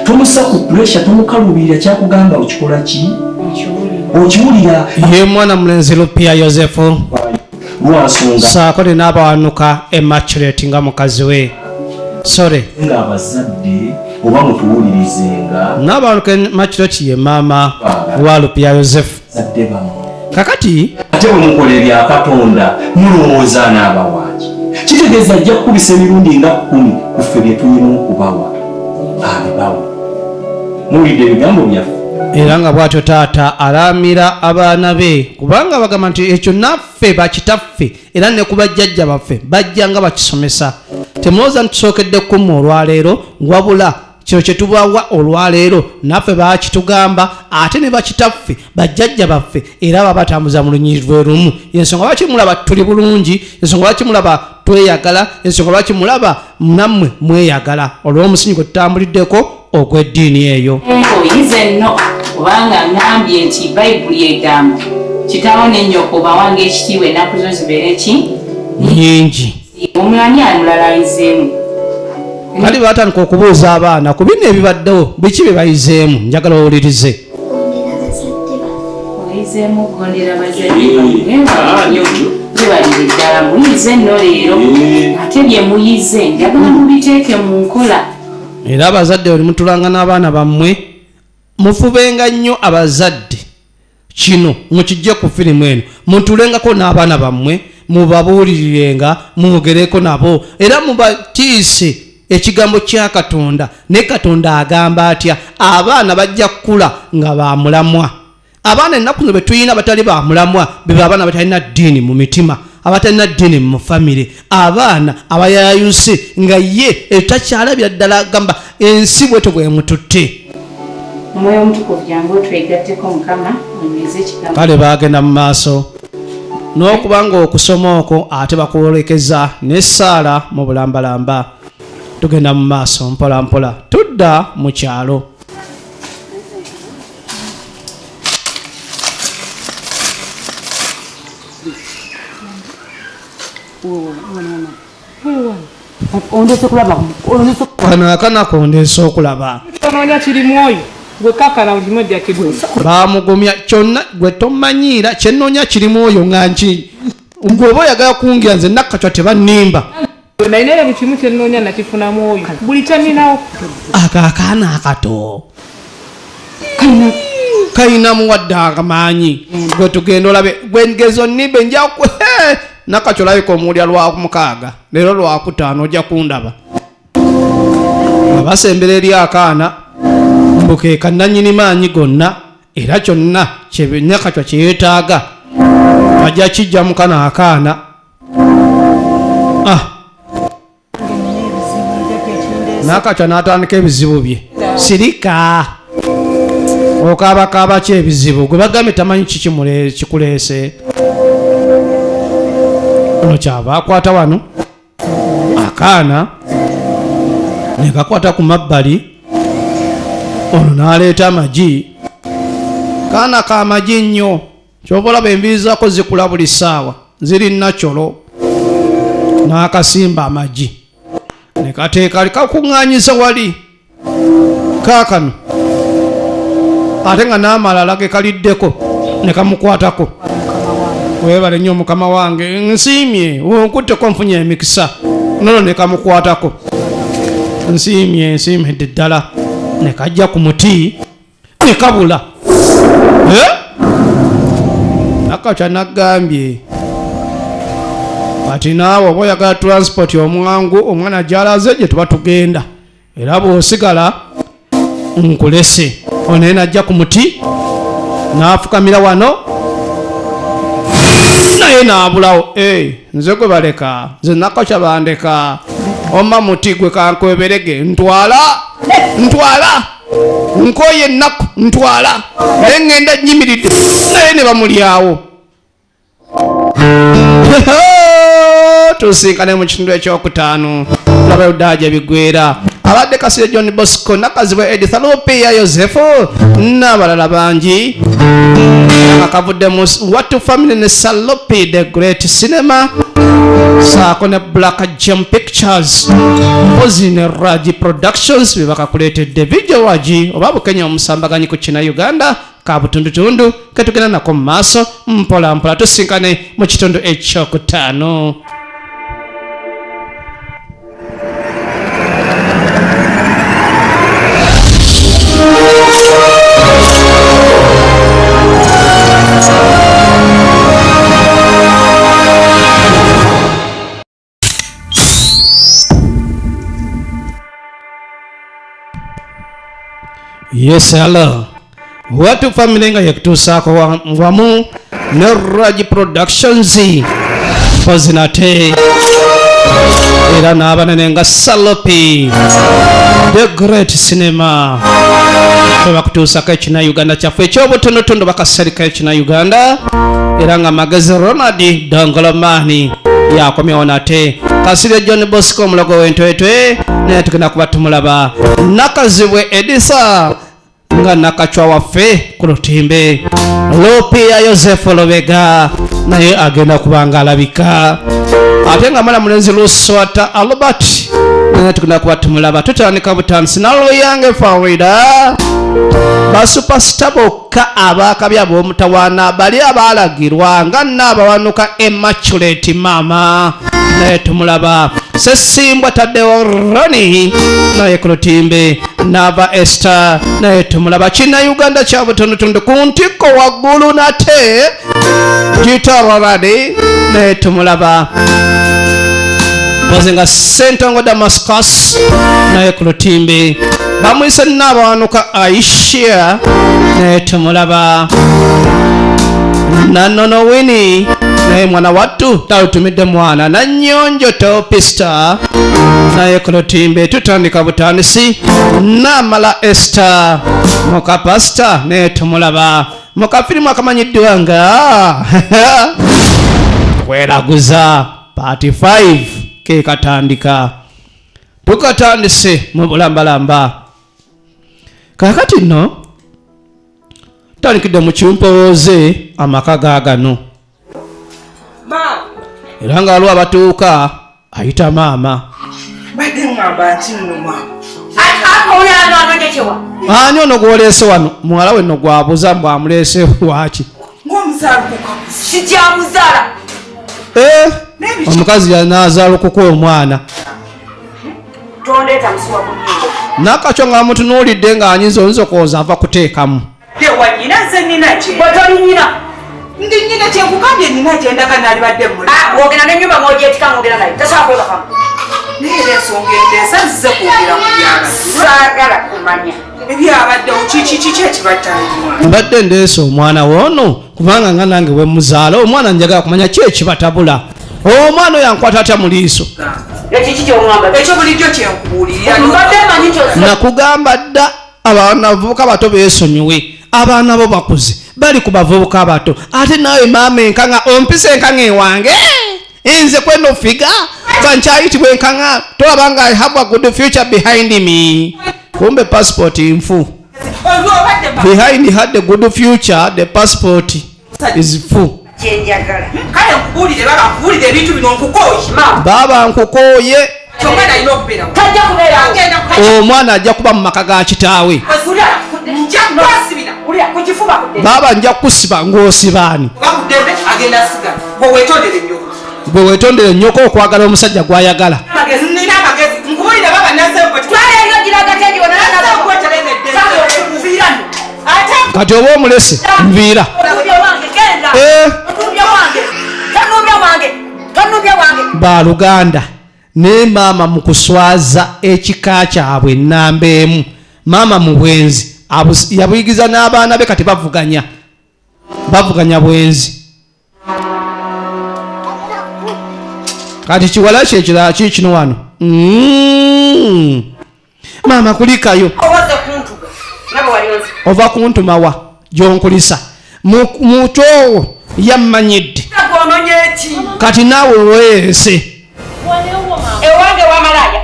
S4: Tomusa ku pressure, tomukaluubirira. Kyakugamba okikola ki? Okiwulira.
S1: Ye mwana mulenzi Lupia Yosefu
S4: Lwansonga
S1: saako ne n'abawanuka Immaculate nga mukazi we, sorry.
S4: Nga abazadde oba mutuwulirizenga.
S1: N'abawanuka Immaculate ye maama wa Lupia Yosefu.
S4: Bazadde bammwe.
S1: Kakati
S4: Ate bwe mukola ebya Katonda, mulowooza anaabawaaki? Kitegeeza ajja kukubisa emirundi nga 10 ku ffe bye tulina okubawa abibawa. Muwulidde ebigambo byaffe?
S1: Era nga bw'atyo taata alaamira abaana be, kubanga bagamba nti ekyo naffe bakitaffe era ne ku bajjajja baffe bajja nga bakisomesa. Temulowooza nti tusookedde kummwe olwaleero, wabula. Kino kye tubawa olwaleero naffe baakitugamba, ate ne bakitaffe, bajjajja baffe era babatambuza mu lunyiriri lwe lumu. Ensonga lwaki mulaba tuli bulungi, ensonga lwaki mulaba tweyagala, ensonga lwaki mulaba nammwe mweyagala, olw'omusingi gwe tutambuliddeko ogw'eddiini eyo.
S10: Oyize nno, kubanga ŋŋambye nti Bayibuli egamba, Kitaawo ne nnyoko obawanga ekitiibwa ennaku zo zibeere ki?
S1: Nnyingi.
S10: Omulani omulala ayizeemu.
S1: Kali baatandika okubuuza abaana ku bino ebibaddewo, biki bye bayizeemu. Njagala owulirize.
S10: Oyizeemu okugondera bazadde bammwe nnyo. Mwebalire ddala, muyize nno leero, ate bye muyize njagala mubiteeke mu nkola.
S1: Era abazadde bwe mutulanga n'abaana bammwe, mufubenga nnyo. Abazadde kino mukijje ku firimu eno, mutulengako n'abaana bammwe, mubabuulirirenga, mwogereko nabo, era mubatiise ekigambo kya Katonda. Ne Katonda agamba atya? Abaana bajja kukula nga bamulamwa. Abaana ennaku zino betulina batali bamulamwa beba abaana batalina ddiini mu mitima, abatalina ddiini mu famire, abaana abayayuse nga ye etakyalabira ddala, gamba ensi bwetyo bwemututte.
S10: Omwoyo Omutukuvu, jangu otwegatteko, Mukama, onyweze ekigambo.
S1: Kale bagenda mu maaso n'okuba nga okusoma okwo ate bakwolekeza n'essaala mu bulambalamba. Tugenda mu maaso mpola mpola, tudda mu kyalo.
S5: Ondese kulaba, ondese.
S1: Kano akanako ondeese okulaba.
S11: Onoonya kirimu oyo gwe kakana buli kimu ojja kigula.
S1: Bamugumya kyonna, gwe tomanyiira kyenoonya kirimu oyo, nga nki gwe oba oyagala kungira nze Nakacwa, tebannimba.
S11: Naye era buli kimu kyenoonya nakifunamu oyo, buli kyeninawo.
S1: Ako akaana akato kalina muwadde amaanyi. Gwe tugenda olabe, gwe ngezo nimbe nja Nakacwa olabika omuwulya lwa 6, leero 5, ojja kundaba nga basembera eri akaana mbukeeka nanyini maanyi gonna, era kyonna Nakacwa kyeyeetaaga ajja kijja mu kano akaana. Ah. Nakacwa n'atandika ebizibu bye. Sirika, okaabakaaba ki ebizibu? Gwe bagambye tamanyi kiki kikuleese. Ono kyava akwata wano akaana ne kakwata ku mabbali, ono n'aleeta amagi. Kaana ka magi nnyo, kyova olaba enviiri zaako zikula buli ssaawa, ziri nakyolo. N'akasimba amagi ne kateeka kakuŋŋaanyiza wali kaakano, ate nga n'amalala ge kaliddeko ne kamukwatako. Weebale nnyo mukama wange, nsiimye, onkutteko, nfunye emikisa. Nono ne kamukwatako, nsiimye, nsiimidde ddala. Ne kajja ku muti ne kabula. Eh? Nakacwa nagambye kati naawe oba oyagala transport omwangu, omwana gyalaze gye tuba tugenda, era bw'osigala nkulese. Ono najja ku muti n'afukamira wano naye n'abulawo. Eh, nze gwe baleka, nze Nakacwa bandeka oma muti gwe kankweberege, ntwala, ntwala, nkoye ennaku, ntwala, naye ŋŋenda nyimiridde naye ne bamulyawo. Tusinkane mu kitundu ekyokutaano, tulabayo ddala gye bigwera. Abadde Kasire John Bosco, Nakazibwe Edith, Lupia Yosefu n'abalala bangi, nga kavudde mu Watu Family ne Salopi the Great Cinema, saako ne Black Gem Pictures, mpozi ne Raji Productions bye bakakuleetedde. Video Raji oba Bukenya omusambaganyi ku kina Uganda kabutundutundu ketugenda nako mu maaso mpola mpola. Tusinkane mu kitundu ekyokutaano. Yes, hello. Watu Family nga yekutuusaako wamu ne Raj Productions, mpozi nate era n'abanene nga Salopi. The Great Cinema bakutuusako ekina Uganda kyaffe ekyobutonotono, bakaserika ekina Uganda, era nga Magezi Ronald Dongolomani yakomyewo nate. Kasirye John Bosco omulogo w'entwetwe naye tugenda kuba tumulaba. Nakazibwe Edisa nga Nakacwa waffe ku lutimbe. Lupia Yosefu Lubega naye agenda kuba nga alabika, ate nga mwana mulenzi Luswata Albert naye tugenda kuba tumulaba. Tutandika butandisi Naluyange Farida, basupasita bokka abakabi ab'omutawaana bali abaalagirwa nga Naabawanuka Immaculate maama naye tumulaba. Sesimbwa Taddewo Roni naye ku lutimbe. Naava Esther naye tumulaba. Kina Uganda kya butundutundu ku ntikko waggulu nate Gitaroradi naye tumulaba, mpozi nga Sentongo Damascus naye ku lutimbe. Bamwise Naabawanuka Aishia naye tumulaba. Nanono Wini naye mwana wattu talutumidde mwana. Nanyonjo Topista naye ku lutimbe. Tutandika butandisi. Namala Esther muka pasita naye tumulaba mukafirimu akamanyiddwa nga Kweraguza Part 5 ke katandika. Tukatandise mu bulambalamba. Kakati nno tandikidde mu kimpowooze amaka gaagano, era nga waliwo abatuuka ayita maama.
S12: Badde ŋŋamba nti nno maama.
S1: Ani ono gw'oleese wano? Muwala we nno gwabuza mbw amuleese waaki?
S12: Ng'omuzaalukuka.
S13: Sikyamuzaala.
S1: Omukazi yanaazalukuka omwana.
S13: Tondeeta musuwa ku nnyumba.
S1: Nakacwa ng'amutunuulidde ng'anyinza oyinza okulowooza ava kuteekamu.
S12: Dewa nnyina, nze nnina kye.
S13: Gwe toli nnyina.
S12: Ndi nnyina, kye nkugambye nnina gye ndaga naalibadde mmuli.
S13: W'ogenda n'ennyumba mw'ogyetika ng'ogenda nayo. Tasobola kwebakamu.
S12: Naye era ensonga endeesa nzize kwogera ku byabadde.
S13: Saagala kumanya.
S12: Ebyabaddewo kiki kiki ekibattanya?
S1: Mbadde ndeese omwana w'ono kubanga nga nange bwe muzaala omwana njagala kumanya ki ekibatabula. Omwana oyo ankwata atya mu liiso?
S13: Ekiki ky'oŋŋamba?
S12: Ekyo bulijjo kye nkubuulirira.
S13: Mbadde mmanyi ky'osi-
S1: Nakugamba dda abaana abavubuka bato beesonyiwe. Abaana bo bakuze bali ku bavubuka abato, ate naawe maama enkanga ompisa enkanga ewange nze kweno figa bankyayitibwa enkanga, tolaba nga I have a good future behind me. Kumbe passport nfu. Behind had a good future, the passport is full.
S13: Kyenjagala.
S12: Kale nkubuulire baba, nkubuulire ebintu bino nkukooye.
S1: Baba nkukooye.
S12: Omwana alina okubeerawo.
S13: Tajja kubeerawo.
S12: Agenda ku-
S1: Omwana ajja kuba mu maka ga kitaawe.
S12: Nja kwasibira.
S13: Wulira, ku kifuba ku ddembe.
S1: Baba nja kukusiba ng'osibaani?
S12: Oba ku ddembe agenda asigala. Gwe weetondere nnyoko.
S1: Gwe weetondere nnyoko okwagala omusajja gw'ayagala.
S12: Nnina amagezi. Nkubuulire baba, nazze
S13: Twala eri ogiraga kyegiwona.
S12: Nviira nno. Ate
S1: Kati oba omulese nviira.
S13: Otuubya wange, genda. Otuubya wange. Tonuubya wange. Tonuubya wange.
S1: Baluganda ne maama mu kuswaza ekika kyabwe ennamba emu. Maama mu bwenzi yabuyigiza n'abaana be, kati bavuganya. Bavuganya bwenzi. Kati kiwala kye ekirala ki kino wano? Maama kulikayo.
S13: Owoze kuntuga. Nabo wali onzi.
S1: Ova kuntuma wa gy'onkulisa. Mutowo yammanyidde.
S13: Onoonye ki?
S1: Kati naawe weese.
S13: Ewange wa malaaya.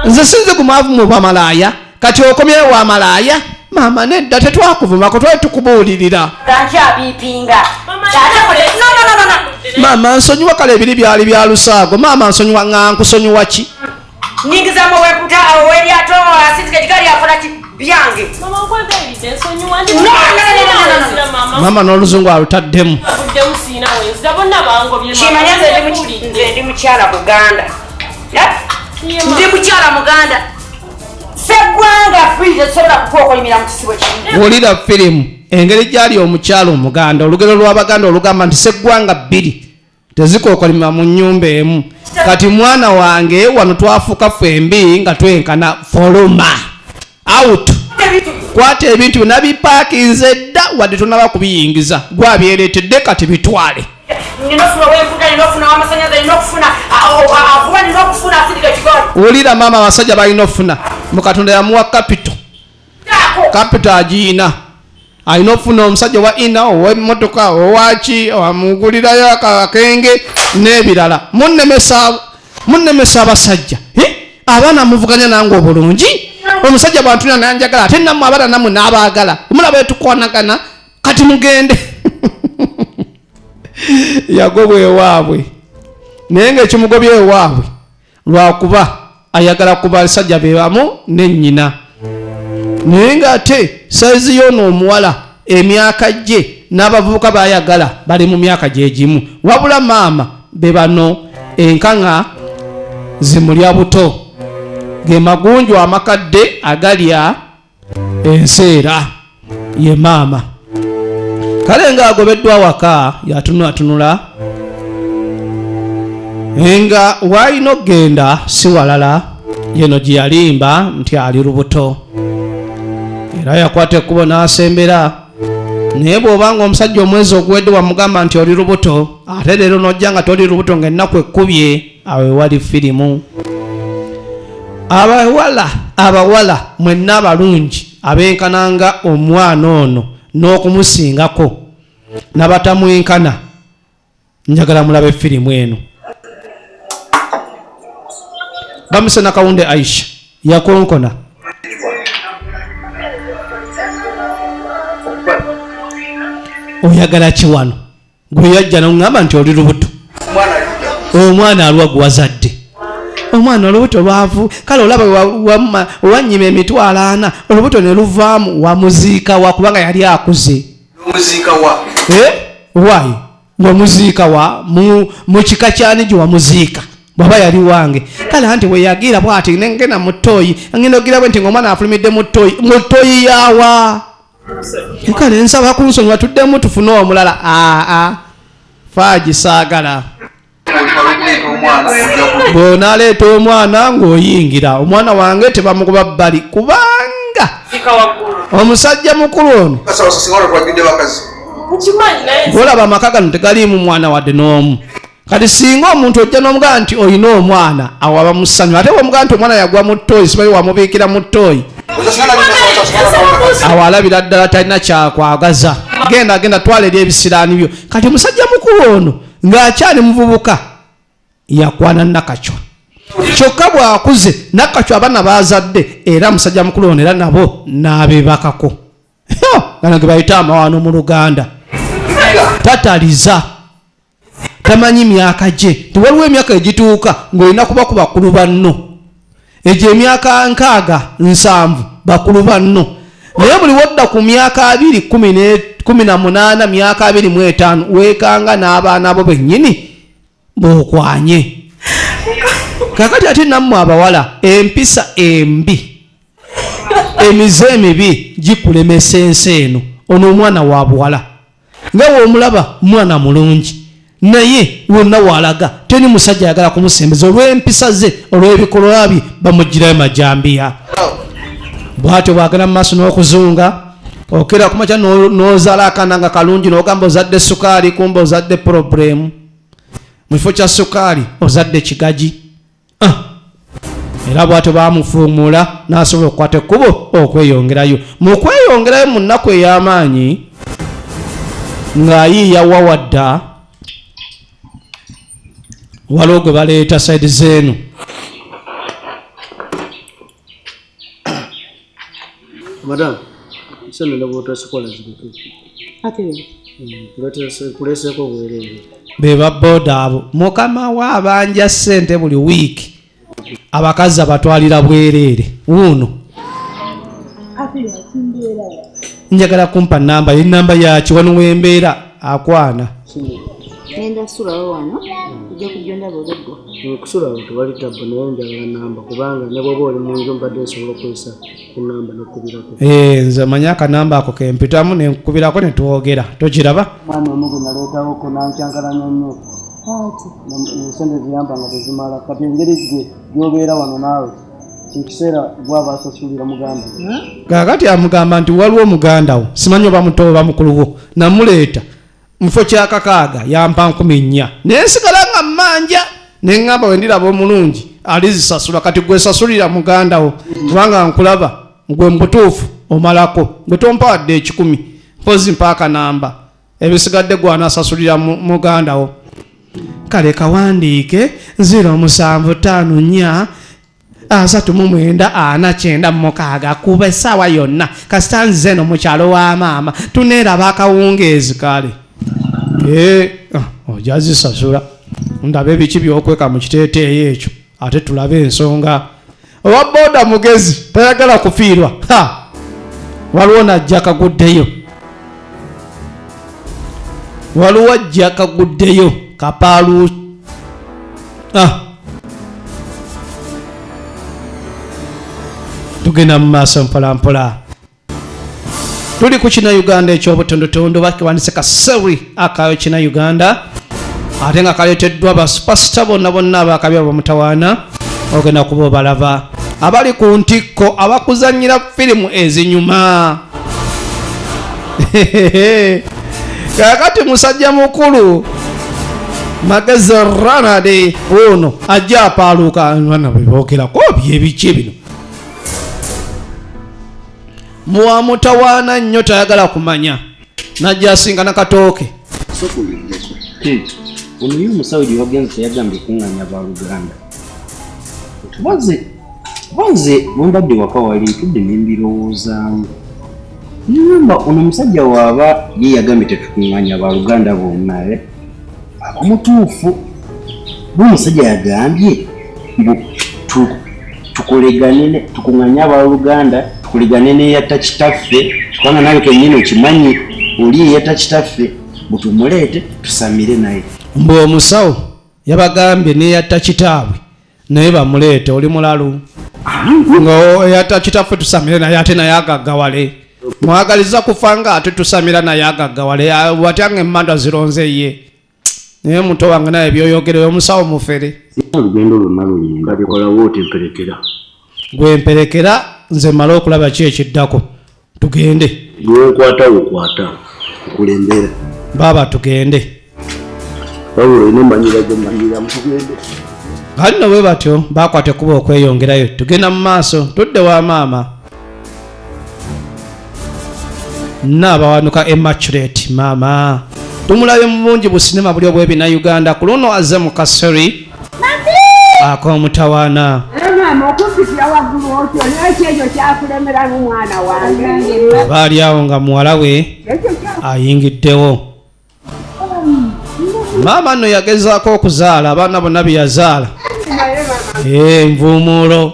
S1: Nze sinze ku mwavu mu bamalaaya. Kati okomyewo wa malaaya? Maama nedda, tetwakuvumako, twali tukubuulirira.
S13: Nkyabipinga. No, no, no, no, no.
S1: Maama nsonyiwa, kale ebiri byali bya lusaago. Maama nsonyiwa, nga nkusonyiwa ki?
S13: Nyingizamu ow'emputa, ow'eryato, asindika ekigaali, akola ki? Byange.
S10: Mama nkwegayiridde nsonyiwa.
S13: No, no, no, no, no, no.
S1: Maama n'oluzungu alutaddemu.
S10: Avuddemu siina wenzira, bonna bangobye.
S13: Kimanya nze ndi mukyala Muganda. Ndi mukyala Muganda. Sseggwanga free tesobola kukwokolimira mu kisibo kimu.
S1: Wulira firimu engeri gyali omukyala Omuganda, olugero lw'Abaganda olugamba nti sseggwanga bbiri tezikookolima mu nnyumba emu. Kati mwana wange wano twafuuka ffembi nga twenkana. Foloma out, kwata ebintu byonna bipaakinze dda, wadde tonaba kubiyingiza, gwabyereetedde, kati bitwale.
S13: Nina okufuna ow'emputa, nina okufuna ow'amasannyalaze, nina okufuna avuba, nina okufuna asindika ekigaali.
S1: Wulira maama, abasajja balina okufuna. Mu Katonda yamuwa kapito, kapito agiina, alina okufuna omusajja wa ina, ow'emmotoka, owaki, amugulirayo akenge n'ebirala. Munnemesa, munnemesa abasajja. Eh? Abaana muvuganya nange obulungi, omusajja bwantulina nanjagala, ate nammwe abaana nammwe n'abaagala, mulaba etukwanagana. Kati mugende. Yagobwa ewaabwe, naye ng'ekimugobya ewaabwe lwakuba ayagala ku basajja be bamu ne nnyina, naye ng'ate sayizi y'ono omuwala, emyaka gye n'abavubuka bayagala bali mu myaka gye gimu. Wabula maama be bano enkaŋa zimulya buto, ge magunju amakadde agalya enseera ye maama. Kale ng'agobeddwa waka, yatunuatunula nga waalina okugenda si walala, yeno gye yalimba nti ali lubuto, era yakwata ekkubo n'asembera. Naye bw'oba nga omusajja omwezi oguwedde wamugamba nti oli lubuto, ate leero n'ojja nga toli lubuto, ng'ennaku ekkubye, awo ewali firimu. Abawala, abawala mwenna abalungi abenkananga omwana ono n'okumusingako nabatamwenkana, njagala mulabe firimu eno. Bamuse Nakawunde Aisha yakonkona. Oyagala ki wano? Gwe yajja noŋŋamba nti oli lubuto, omwana alwa gwewazadde, omwana olubuto lwavu. Kale olaba wanyima 400,000, olubuto ne luvaamu. Wamuziika wa? Kubanga yali akuze. Eh? Wayi wamuziika wa? Mu kika kyani gye wamuziika? Bwaba yali wange, kale anti weyagira bwati nengenda mu toyi, ngenda ogira bwe nti ngaomwana afulumidde mu toyi, mu toyi yawa. Kale nsaba kunsonyiwa, tuddemu tufune omulala. Aa, faagi saagala. Bw'onaaleeta omwana ng'oyingira, omwana wange tebamukuba bbali, kubanga omusajja mukulu ono olaba amaka gano tegaliimu mwana wadde n'omu. Kati singa omuntu ojja n'omugamba nti olina omwana, awo aba musanyu. Ate bwomugamba nti omwana yagwa mu ttooyi, simanyi wamubiikira mu ttooyi, awo alabira ddala talina kyakwagaza. Genda, genda, twala eri ebisiraani byo. Kati omusajja mukulu ono ng'akyali muvubuka yakwana Nakacwa, kyokka bw'akuze Nakacwa abaana bazadde, era musajja mukulu ono era nabo n'abebakako. Gano ge bayita amawano mu Luganda. Tataliza, tamanyi myaka gye. Tiwaliwo emyaka egituuka ng'olina kuba ku bakulu banno, egyo emyaka 60, 70, bakulu banno. Naye buli wodda ku myaka 20, 18, myaka 25, weekanga n'abaana bo bennyini b'okwanye. Kakati ate nammwe abawala, empisa embi, emize emibi gikulemesa ensi eno. Ono omwana wa buwala nga womulaba mwana mulungi, naye wonna walaga teri musajja ayagala kumusembeza olw'empisa ze, olw'ebikolwa bye. Bamugirayo majambiya. Bwatyo bwagenda mu maaso n'okuzunga. Okera kumakya n'ozaala akaana nga kalungi, n'ogamba ozadde sukaali, kumba ozadde problemu. Mu kifo kya sukaali ozadde kigaji. Ah! Era bwatyo bamufuumuula n'asobola okukwata ekkubo okweyongerayo. Mu kweyongerayo mu nnaku ey'amaanyi ng'ayiiya wawadda, waliwo gwe baleeta saidi zeenu.
S6: Madam, sente ndabwotosikola zireke. Kuleseeko obwereere.
S1: Be babooda abo, mukama we abanja ssente buli wiiki, abakazi abatwalira bwereere. Wuuno njagala kumpa namba ye. Namba yaki? Wano wembeera akwana.
S8: Ngenda sulawo wano, ojja kujja ondaba olweggo.
S6: Okusula awo tewali tabbu, naye njagala namba, kubanga ne bwoba oli mu nju mbadde nsobola okwesa ku namba nokubirako.
S1: Eh, nze manyi akanamba ako kempitamu nenkubirako netwogera, tokiraba?
S6: Omwana omu gwe naleetawo ko nankyankalanya nnyo, esente ziyamba nga tezimala. Kati engeri gye gyobeera wano naawe ekiseera gwaba asasulira muganda.
S1: Kakati amugamba nti waliwo muganda wo, simanyi oba muto oba mukulu wo, namuleeta mufo kyakakaaga yampa 4,000, naye nsigala nga mmanja, neŋŋamba we ndiraba omulungi Alizisasula. Kati gwe sasulira muganda wo, kubanga nkulaba gwe mubutuufu omalako. Gwe tompa wadde 100, mpozi mpa akanamba, ebisigadde gwanasasulira muganda wo. Kale kawandiike 0754 39 496, kuba essaawa yonna kasita nzize eno mu kyalo wa maama tuneeraba akawungeezi. Kale ojja zisasula, ndabe ebiki by'okweka mu kiteeteeyi ekyo, ate tulabe ensonga. Owa booda mugezi tayagala kufiirwa. Ha, waliwo najja kaguddeyo, waliwo ajja kaguddeyo kapaalu. Tugenda mu maaso mpola mpola, tuli ku kina Uganda ekyobutondotondo, bakiwandise kaseri akayo kina Uganda, ate nga kaleeteddwa ba superstar bonna bonna abakabi abamutawaana. Ogenda kuba obalaba abali ku ntikko abakuzannyira firimu ezinyuma. Kaakati musajja mukulu Magezi Ronald ono ajja apaaluuka, bana bebogerako byebiki bino, muwamutawaana nnyo tayagala kumanya, najja asinkana Katooke.
S6: Ono ye omusawo gye wagenze teyagambye kuŋŋaanya baluganda. Kubanze bwe mbadde waka wali ntudde ne mbirowoozaamu. Ŋŋamba ono omusajja waaba ye yagambye tetukuŋŋaanya baluganda bonna, aba mutuufu. Bo omusajja yagambye mbu tukolegane, tukuŋŋaanye abaluganda, tukolegane n'eyatta kitaffe, kubanga naawe kennyini okimanyi oli eyatta kitaffe, mbu tumuleete tusamire naye.
S1: Mbu omusawo yabagambye n'eyatta kitaabwe naye bamuleete. Oli mulalu nga eyatta kitaffe tusamire naye, ate naye agaggawale. Mwagaliza kufa nga ate tusamira naye agaggawale, watya nga emmandwa zironze ye. Naye muto wange naye byoyogera omusawo mufere.
S6: Olugendo lwonna luyinda.
S7: Kati wooti mperekera.
S1: Gwe mperekera nze mmale okulaba ki ekiddako. Tugende.
S7: Gwe nkwata okwata nkulembera.
S1: Baaba tugende.
S7: Wabula olina omanyira gye mmanyira, mutugende.
S1: Kali nno bwe batyo bakwata ekkubo okweyongerayo. Tugenda mu maaso, tudde wa maama. Nnaabawanuka Immaculate maama. Tumulabye mu bungi bu sinema buli obw'ebina Uganda, ku luno azze mu kaseri ak'omutawaana.
S14: Maama okumpitira waggulu otyo, naye ki ekyo kyakulemeramu mwana wange?
S1: Aba ali awo nga muwala we ayingiddewo. Maama nno yagezaako okuzaala abaana bonna bye yazaala. Envuumuulo.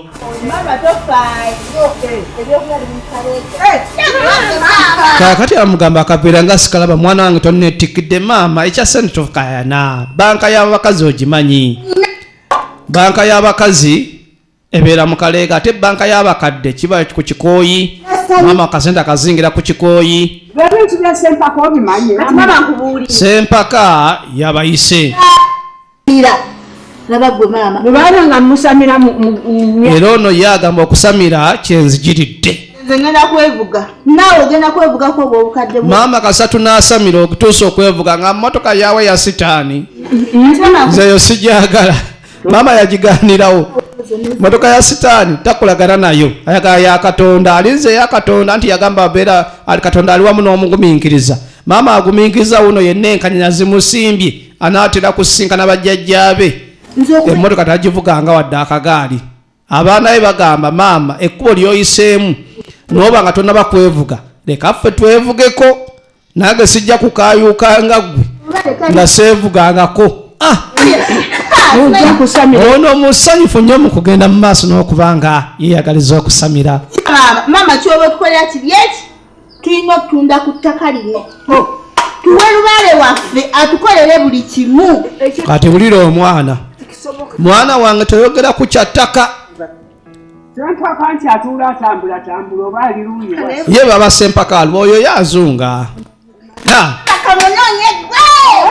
S1: Kaakati amugamba akaveera nga sikalaba, mwana wange tonneetikkidde maama, ekya ssente tokayana. Banka y'abakazi ogimanyi. Banka y'abakazi ebeera mu Kaleega, ate banka y'abakadde kiba ku kikooyi. Maama akasente akazingira ku kikooyi.
S14: Ebintu bya Sempaka obimanyi.
S1: Sempaka yabayise.
S2: Laba gwe maama.
S14: Bwe baaba nga musamira
S1: Era ono ye agamba okusamira kyenzigiridde.
S2: Nze ngenda kwevuga. Naawe ogenda kwevugako obwo obukadde bwo.
S1: Maama kasatu n'asamira okutuusa okwevuga nga mmotoka yaawe ya sitaani. Nze yo sijagala. Maama yagigaanirawo. Mmotoka ya sitaani takolagana nayo, ayagala ya Katonda. Alinze ya Katonda nti yagamba abeera ali Katonda ali wamu n'omugumiikiriza. Maama agumiikiriza wuno yenna enkanyanya zimusimbye, anaatera kusisinkana bajjajjaabe. Emmotoka tagivuganga wadde akagaali. Abaana be bagamba maama ekkubo ly'oyiseemu n'oba nga tonnaba kwevuga, leka ffe twevugeko, nange sijja kukaayuuka nga ggwe nga seevugangako. Ono musanyufu nnyo mu kugenda mu maaso n'okuba nga yeeyagaliza okusamira.
S2: Maama kyoba otukolera kiri eki, tulina okutunda ku ttaka lino tuwe lubaale waffe atukolere buli kimu.
S1: Kati wulira omwana, mwana wange toyogera ku kya ttaka.
S14: Sempaka nti atuula atambula tambula oba ali luuyi wa-
S1: Ye baba Sempaka aliwo oyo yazunga.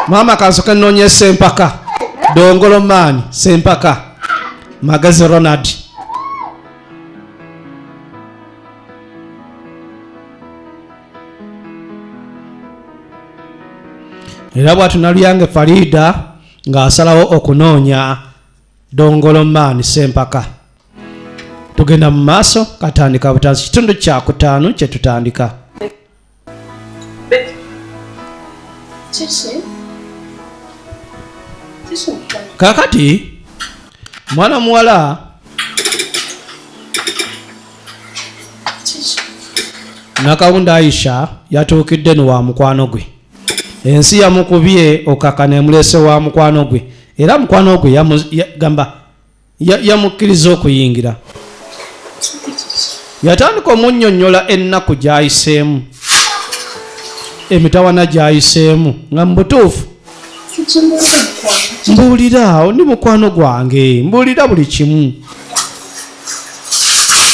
S1: Maama kansoke nnoonye Sempaka. Dongolo maani Sempaka. Magezi Ronald. Era bw'atyo Naluyange Farida ng'asalawo okunoonya Dongolomaani Sempaka. Tugenda mu maaso, katandika butanzi, kitundu kyakutaano kye tutandika. Kakati mwana muwala Nakawunda Aisha yatuukidde no wa mukwano gwe. Ensi yamukubye okakana emulese wa mukwano gwe, era mukwano gwe yagamba yamukkiriza okuyingira. Yatandika omunnyonnyola ennaku gy'ayiseemu, emitawana gy'ayiseemu, nga mu butuufu mbuulira ndi mukwano gwange, mbuulira buli kimu,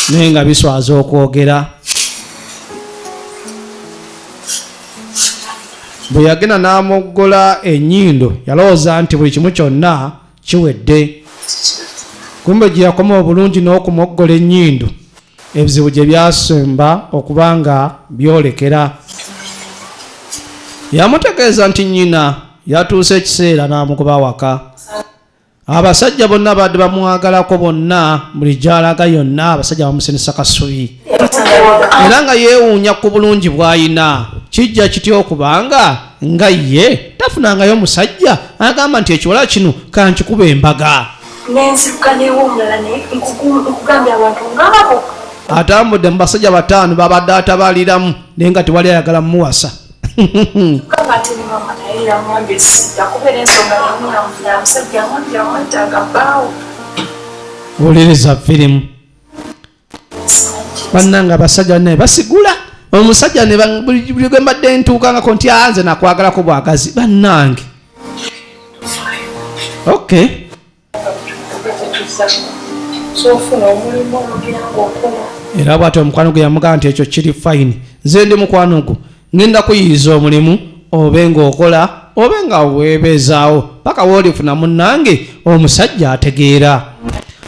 S1: naye nga biswaza okwogera. Bwe yagenda n'amoggola ennyindo, yalowooza nti buli kimu kyonna kiwedde, kumbe gye yakoma obulungi n'okumoggola ennyindo, ebizibu gye byasemba okuba nga byolekera. Yamutegeeza nti nnyina yatuuse ekiseera n'amukuba waka. Abasajja bonna badde bamwagalako bonna, buli gy'alaga yonna abasajja bamusindisa kasubi, era nga yeewuunya ku bulungi bw'ayina. Kijja kitya okubanga nga ye tafunangayo omusajja agamba nti ekiwala kino kankikuba embaga.
S15: Nenziruka newomulala naye nkugambye abantu ngaabo.
S1: Atambudde mu basajja bataano babadde atabaliramu, naye nga tewali ayagala mumuwasa. Wuliriza firimu bannange, abasajja naye basigula omusajja buli gwe mbadde ntuukangako nti anze nakwagalako bwagazi bannange. Okay. Era bwatyo omukwano gwe yamugamba nti ekyo kiri fine, nze ndi mukwano gwo, ngenda kuyiyiza omulimu obe ng'okola obe nga weebeezaawo paka woolifuna munnange omusajja ategeera.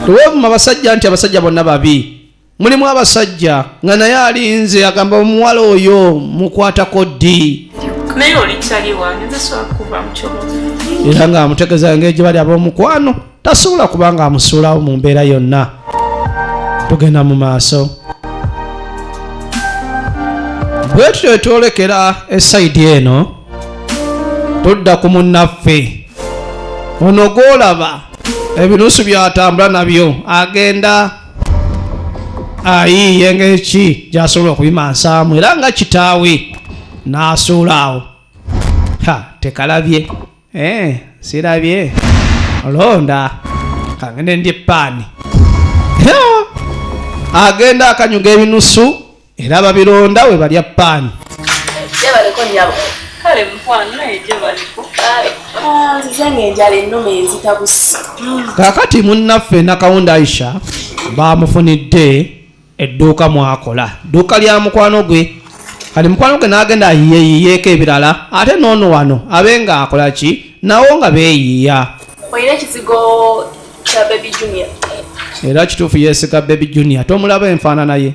S1: Teweevuma abasajja nti abasajja bonna babi. Mulimu abasajja nga naye alinze agamba omuwala oyo mukwatako ddi,
S15: naye oli kyali wange nze sobola kuva mu kyobo.
S1: Era ng'amutegeeza engeri gye bali ab'omukwano, tasobola kuba ng'amusuulawo mu mbeera yonna. Tugenda mu maaso bwe tutyo twolekera esayidi eno, tudda ku munnaffe ono gw'olaba ebinusu by'atambula nabyo, agenda ayiiye engeri ki gy'asobola okubimansaamu, era nga kitaawe n'asuula awo. Ha, tekalabye. Sirabye londa kangende ndi paani. Agenda akanyuga ebinusu era babironda we balya paani.
S15: Gyebaleko nnyabo. Kale mukwano, naye gyebaleko. Nzize ng'enjala ennuma enzita busi.
S1: Kaakati munnaffe Nakawunda Aisha bamufunidde edduuka mwakola, dduuka lya mukwano gwe. Kati mukwano gwe n'agenda ayiyeeyiyeeko ebirala, ate n'ono wano abe ng'akola ki nawo nga beeyiiya.
S15: Olina ekizigo kya Baby Junior?
S1: Era kituufu yeesiga Baby Junior, tomulaba enfaanana ye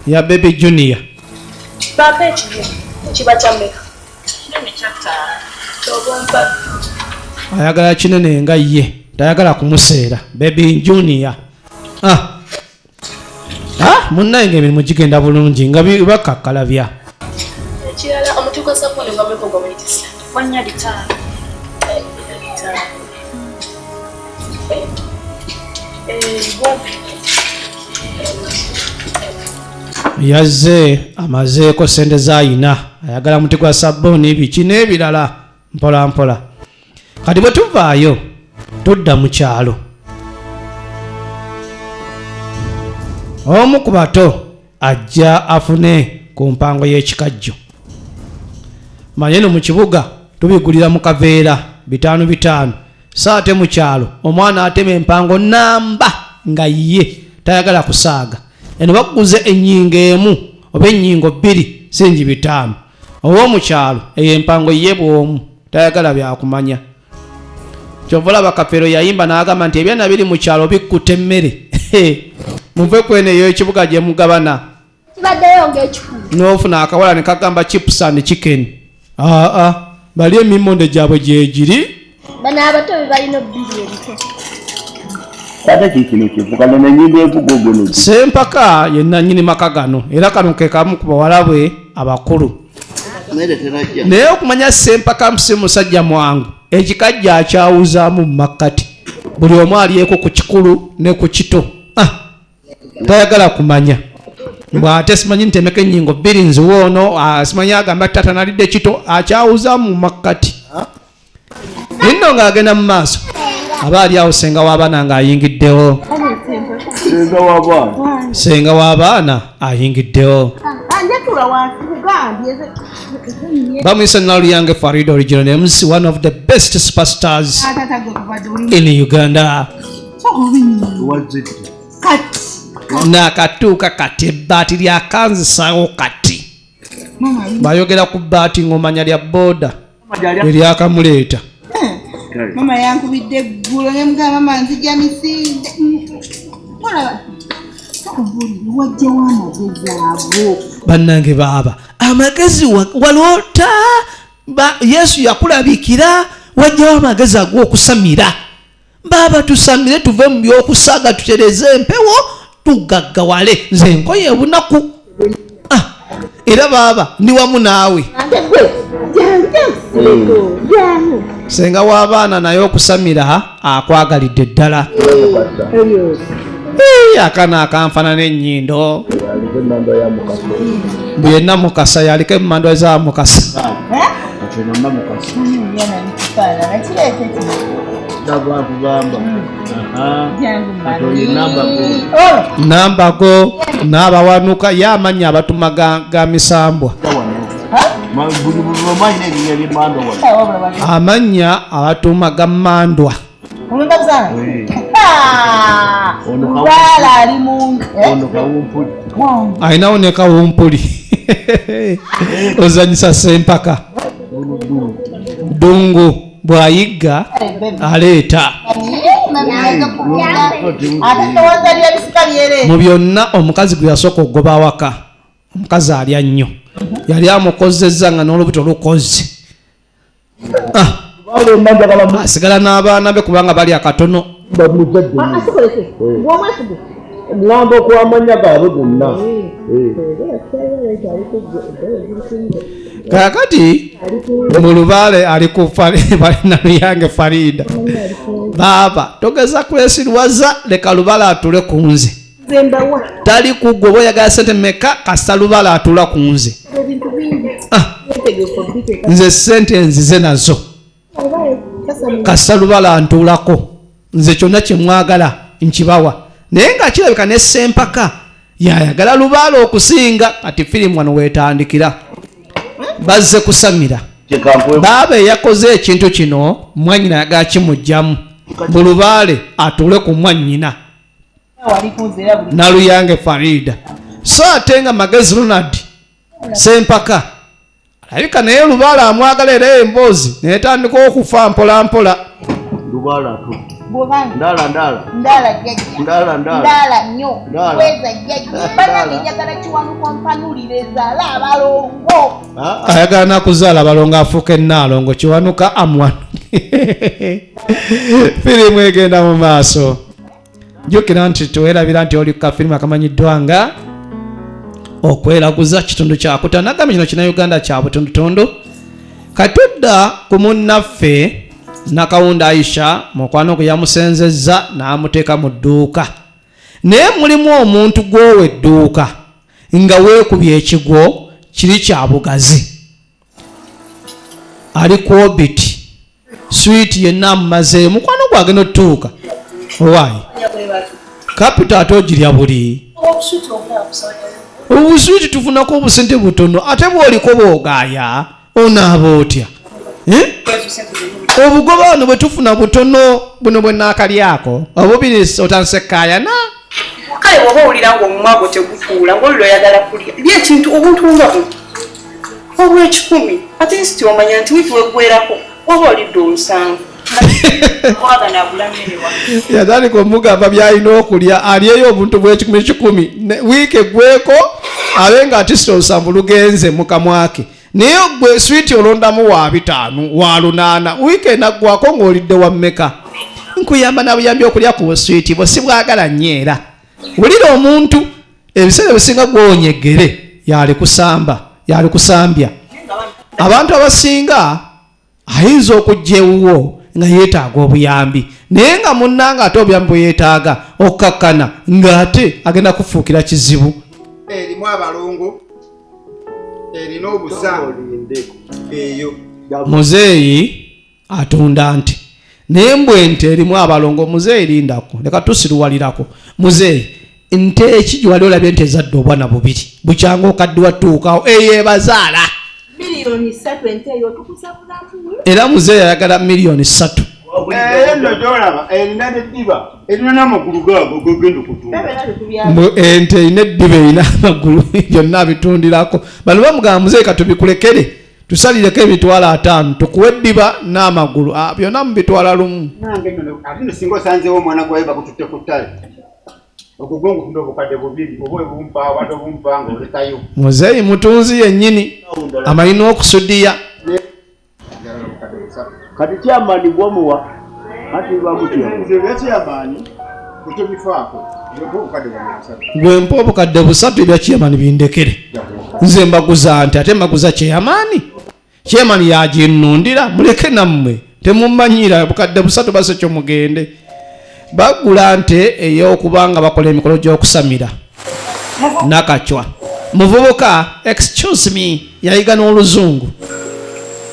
S1: ya Baby Junior.
S15: Papa, ekizigo kiba kya mmeka? Kyobompa.
S1: Ayagala kinene nga ye tayagala kumuseera Baby Junior. Ah. Ah, munnaye ng'emirimu gigenda bulungi nga bakakkalabya.
S15: Ekirala, omuti gwa sabbuuni gwa mmeka ogwa muyitisa? Wanya 500. 500. Gumpi.
S1: Yazze amazeeko sente z'ayina, ayagala muti gwa sabbuuni, biki n'ebirala mpola mpola. Kati bwe tuvaayo tudda mu kyalo, omu ku bato ajja afune ku mpango y'ekikajjo. Manye no mu kibuga tubigulira mu kaveera 500 500, so ate mu kyalo omwana atema empango namba nga ye tayagala kusaaga. Eno bakuguze ennyingo emu oba ennyingo 2 siringi 500. Ow'omukyalo eyo empango ye bw'omu tayagala byakumanya. Kyova olaba Kafeero yayimba n'agamba nti ebyana biri mu kyalo bikkuta emmere, muve kweno ey'ekibuga gye mugabana.
S9: Kibaddeyo ng'ekikulu.
S1: N'ofuna akawala ne kagamba chips and chicken. Aa, bali emimonde gyabwe gyegiri.
S9: Bano abato be balina obbiri ebito.
S6: Ate kikino kivugana nenyimba evuga ogwo.
S1: Sempaka ye nannyini maka gano era kano ke kamu ku bawala bwe abakulu. Naye okumanya Sempaka si musajja mwangu, ekikajja akyawuzaamu mu makkati, buli omu alyeko ku kikulu ne ku kito. Ah, tayagala kumanya bw'ate simanyi ntemeko ennyingo bbiri nziwa ono, ah, simanyi agamba tata nalidde kito, akyawuzaamu mu makkati. Nno ng'agenda mu maaso aba ali awo senga w'abaana ng'ayingiddewo, senga w'abaana ayingiddewo, bamuyise Naluyange Farida, original names, one of the best superstars in Uganda. Nakatuuka kati ebbaati lyakanzisawo kati bayogera ku bbaati ng'omanya lya booda eryakamuleeta.
S2: Mama yankubidde eggulo ne mugamba mama nzija misinde. Olaba wajjawo amagezi ago.
S1: Bannange baaba amagezi waloota Yesu yakulabikira, wajjawo amagezi ag'okusamira. Baaba tusamire tuve mu by'okusaaga, tutereze empewo tugaggawale. Nze nkoye obunaku. Ah, era baaba ndi wamu naawe. Senga w'abaana naye okusamira akwagalidde ddala. Akaana akanfanana ennyindo mbu yenna Mukasa, yaliko emmandwa za Mukasa. Nambago n'abawanuka ye amannya abatuma ga misambwa, amannya abatuma ga mmandwa. Alinawo ne kawumpuli ozanyisa Sempaka Ddungu bw'ayigga aleeta mu byonna. Omukazi gwe yasooka okugoba awaka, omukazi alya nnyo, yali amukozezza nga n'olubuto lukoze. Ah, asigala n'abaana be kubanga bali akatono.
S6: Ngamba okwamanya gaabwe gonna.
S1: Kakati mu lubaale ali ku Naluyange Farida, baaba togeza kwesirwaza, leka Lubaale atule ku nze. Tali kugwe oba oyagala sente meka, kasita Lubaale atula ku nze. Ah, nze sente nzize nazo, kasita Lubaale antuulako nze kyonna kyemwagala nkibawa. Naye nga kirabika ne Sempaka yayagala Lubaale okusinga. Kati firimu wano wetandikira, bazze kusamira. Baaba eyakoze ekintu kino mwanyina ayagala kimugjamu bulubaale atuule ku mwanyina Naluyange Farida. So ate nga Magezi Ronald Sempaka alabika naye Lubaale amwagala, era emboozi netandika okufa mpola mpola.
S6: Ndala ndala.
S2: Ndala jjajja.
S6: Ndala ndala.
S2: Ndala nnyo.
S6: Ndala.
S2: Kweza jjajja. Banange njagala Kiwanuka mpanulire zaala abalongo.
S1: Ayagala nakuzaala balongo, afuuka ennaalongo Kiwanuka amwanu. Firimu egenda mu maaso. Jjukira nti tewerabira nti oli kafirimu akamanyiddwa nga Okweraguza, kitundu kyakutaano. Nagambye kino kina Uganda kya butundutundu. Katudda ku munnaffe Nakawunda Aisha, mukwano gwe yamusenzezza n'amuteeka mu dduuka, naye mulimu omuntu gw'owa edduuka nga weekubye ekigwo kiri kya bugazi, ali ku obiti switi yenna amumazeeyo. Mukwano gwagenda otutuuka, owaayi kapito ate ogirya buli obuswiti, tufunako obusente butono, ate bwoliko bwogaaya onaaba otya? Eh? Obugoba wano bwe tufuna butono, buno bwe naakalyako obubiri otandise kaayana.
S15: Kale bw'oba owulira ng'omumwa gwo tegutuula, ng'olula oyagala kulya, lya ekintu obuntu nga buno obw'ekikumi, at least omanya nti wiiki weggwerako oba olidde olusanvu. Wagana agula mmere wa
S1: Yatandika omugamba byalina okulya, alyeyo obuntu bw'ekikumi kikumi, wiiki eggweko abe nga atise olusanvu lugenze mu kamwa ke. Naye gwe switi olondamu wa 50, wa 800, wiiki enaggwako ng'olidde wa mmeka? Nkuyamba na buyambi okulya ku buswiti bwo sibwagala nnyo. Era wulira omuntu ebiseera ebisinga gwonyegere yali kusamba, yali kusambya. Abantu abasinga ayinza okujja ewuwo nga yeetaaga obuyambi, naye nga munnanga ate obuyambi bwe yeetaaga okkakkana ng'ate agenda kufuukira kizibu.
S3: Erimu abalongo, erina obusa eyo.
S1: Muzeeyi atunda nte, naye mbw ente erimu abalongo. Muzeeyi lindako, leka tusiruwalirako. Muzeeyi, nte eki gyewali olabye ente ezadde obwana bubiri bukyanga okaddi watuukawo eyo ebazaala?
S2: 3 million ente eyo otukuza bulamu.
S1: Era muzeeyi ayagala 3 million.
S3: Eyo nno gyolaba erina neddiba, erina n'amagulu gaago gogenda okutunda.
S2: Beera tetubya.
S1: Mbu ente erina eddiba, erina amagulu, byonna abitundirako. Bano bamugamba, muzeeyi katubikulekere, tusalireko 50,000 tukuwe eddiba n'amagulu. Ah, byonna mubitwala lumu.
S3: Nange nno ate nno singa osanzeewo omwana gwayo bakututte ku ttale, ogwo gwo ngufuna 2,000 oba obumpa obadde obumpa ng'olekayo.
S1: Muzeeyi mutunzi yennyini, amanyi n'okusudiya.
S16: Kati kyamaani gwomuwa ati bamutya.
S3: Nze ebyakyamaani tetubifaako, nze 3,000.
S1: Gwe mpa 3,000, ebya chairman bindekere. Nze mbaguza nti ate mbaguza chairman, chairman yaginnundira. Muleke nammwe temumanyira. 3,000 base kyo mugende. Bagula nte ey'okuba nga bakola emikolo gy'okusamira. Nakacwa muvubuka, excuse me, yayiga n'oluzungu.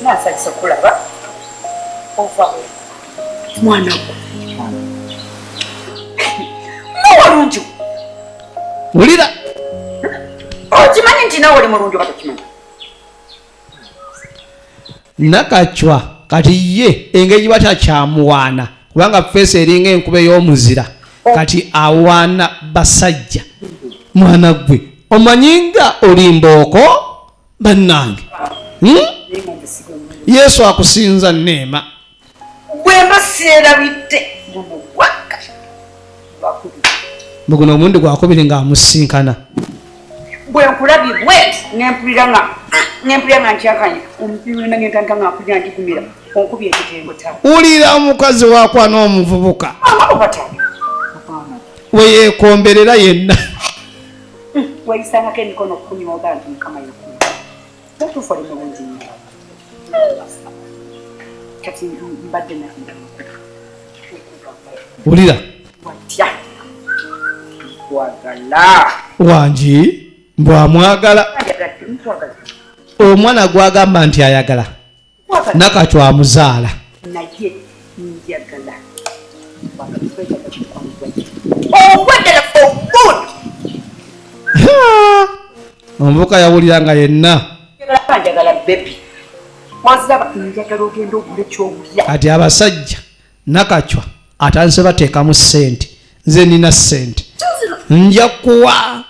S13: Nasanyusa okulaba ova mwana gwe nowalungi.
S1: Wulira.
S13: Okimanyi nti nawe oli mulungi oba tokimanyi?
S1: Nakacwa kati ye engeri batakyamuwaana kubanga face eringa enkuba ey'omuzira, kati awaana basajja. Mwana gwe omanyi nga olimbooko bannange, Yesu akusinza neema.
S13: Bwemba seerabidde guno gwaka bakubiri.
S1: Muguno omulundi gwakubiri ng'amusinkana.
S13: Bwe nkulabye bweti nempulira nga nkyakanye omupiira nentandika nga mpulira njigumira onkubye ekitengo ta.
S1: Wulira omukazi wakwana omuvubuka.
S13: Obata.
S1: We yeekomberera yenna.
S13: Weyisangako emikono 10 oga nti Mukama yakuma otuufu oli mulungi nnyo. Kati mbadde nagenda
S1: Wulira.
S13: Watya kwagala.
S1: Wangi mbwamwagala.
S13: Nkwagala.
S1: Omwana gwagamba nti ayagala Nakacwa amuzaala.
S13: Naye njagala ogweddala for good.
S1: Omuvubuka yawulira nga yenna.
S13: Njagala baby waziraba, njagala ogenda ogule kyobulya.
S1: Kati abasajja Nakacwa atandise bateekamu ssente. Nze nina ssente, nja kuwa,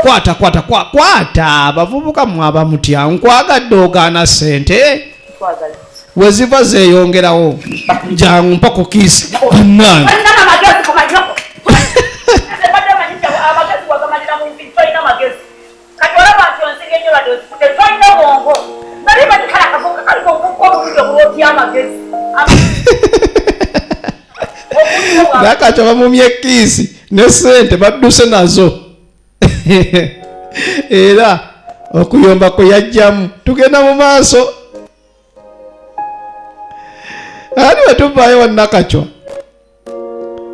S1: kwata kwata kwata. Abavubuka mwaba mutya? Nkwagadde ogaana ssente.
S13: Nkwagala.
S1: Weziva zeeyongerawo. Jangu mpa ku kiss bannange.
S13: Olina amagezi ku manyoko. Mbadde manyi nti amagezi wagamalira mu nvi, tolina magezi. Kati olaba nti onsinga ennyo wadde ozikudde, tolina bwongo. Nali manyi kale akavubuka kaliko obuvubuka obulungi obulwotya amagezi.
S1: Nakacwa bamumye kiss ne ssente badduse nazo, era okuyomba kwe yajjamu. Tugenda mu maaso ani wetuvaayo wannakacwa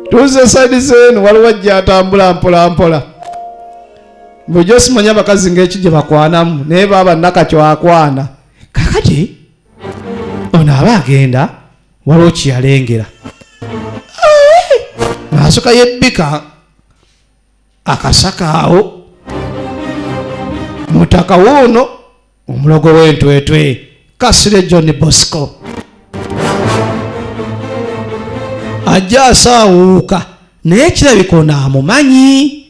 S1: tuze side zeenu, waliwo ajja atambula mpola mpola. Bulijjo simanyi abakazi ng'eki gye bakwanamu, naye baaba Nakacwa akwana. Kakati ono aba agenda, waliwo kyeyalengera n'asooka yebbika akasaka awo mutaka wuuno omulogo w'entwetwe Kasire John Bosco ajja asaawuuka, naye kirabika ono amumanyi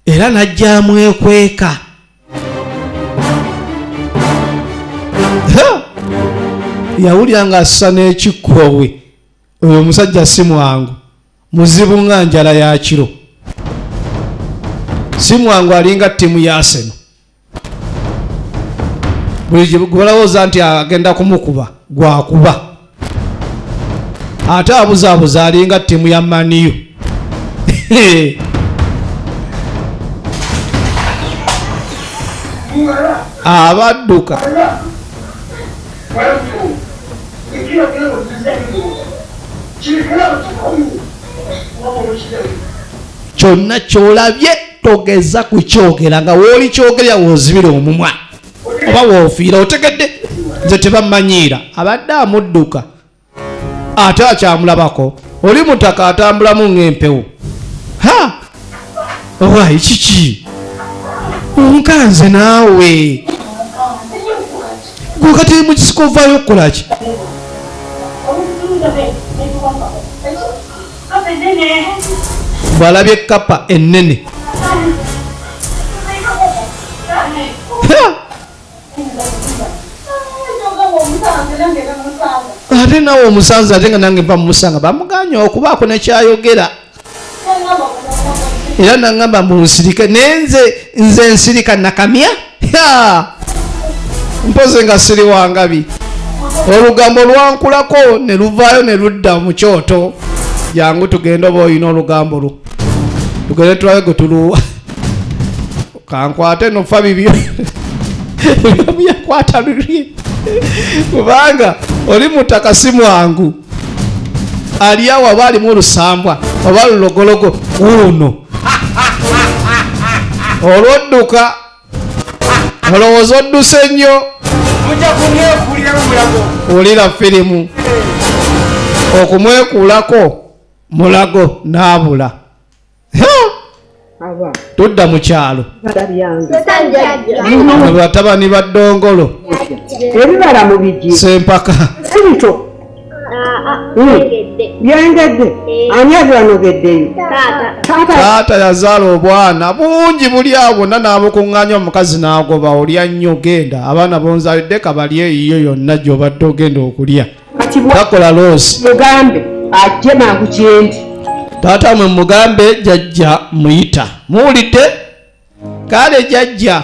S1: era n'ajja amwekweka. Ha! Yawulira ng'assa n'ekikkoowe. Oyo omusajja si mwangu, muzibu nga njala ya kiro, si mwangu, alinga ttiimu ya Arsenal. Buli gye balowooza nti agenda kumukuba gwakuba. Ate abuzaabuza alinga ttiimu ya maniyu. Abadduka. Kyonna ky'olabye togeza kukyogera nga w'oli kyogerera w'ozibira omumwa oba w'ofiira otegedde nze tebammanyiira. Abadde amudduka ate akyamulabako oli mutaka atambulamu ng'empewo. Ha! Owayi kiki? Onkanze naawe. Gwe kati mu kisiko ovaayo okukola ki? Bw'alabye kkapa ennene. Ate nawe omusanze ate nga nange mba mumusanga bamuganye okubaako nekyayogera era nangamba munsirike naye nze nsirika nakamya mpoze nga siri wangabi olugambo lwankulako ne luvaayo ne ludda mu kyoto. Jangu tugende oba olina olugambo lwo tugende tulabe gwe tuluwa. Kankwate nofa bibyo yakwata lulye kubanga oli mutaka si mwangu ali awo aba alimu olusambwa oba lulogologo wuuno olwodduka olowooza odduse nnyo wulira firimu okumwekuulako mulago n'abula. Tudda mu kyalo batabani ba Ddongolo
S14: ebibala mu bigi
S1: Sempaka
S14: sibito byengedde ani abyanogeddeyo?
S1: Taata yazaala obwana bungi buli awo bwonna n'abukuŋŋaanya omukazi n'agoba olya nnyo genda abaana bonzalidde kabalye eyiyo yonna gy'obadde ogenda okulya takola loosi.
S14: Mugambe ajje mangu gyendi.
S1: Taata mwe mugambe jjajja muyita muwulidde kale jjajja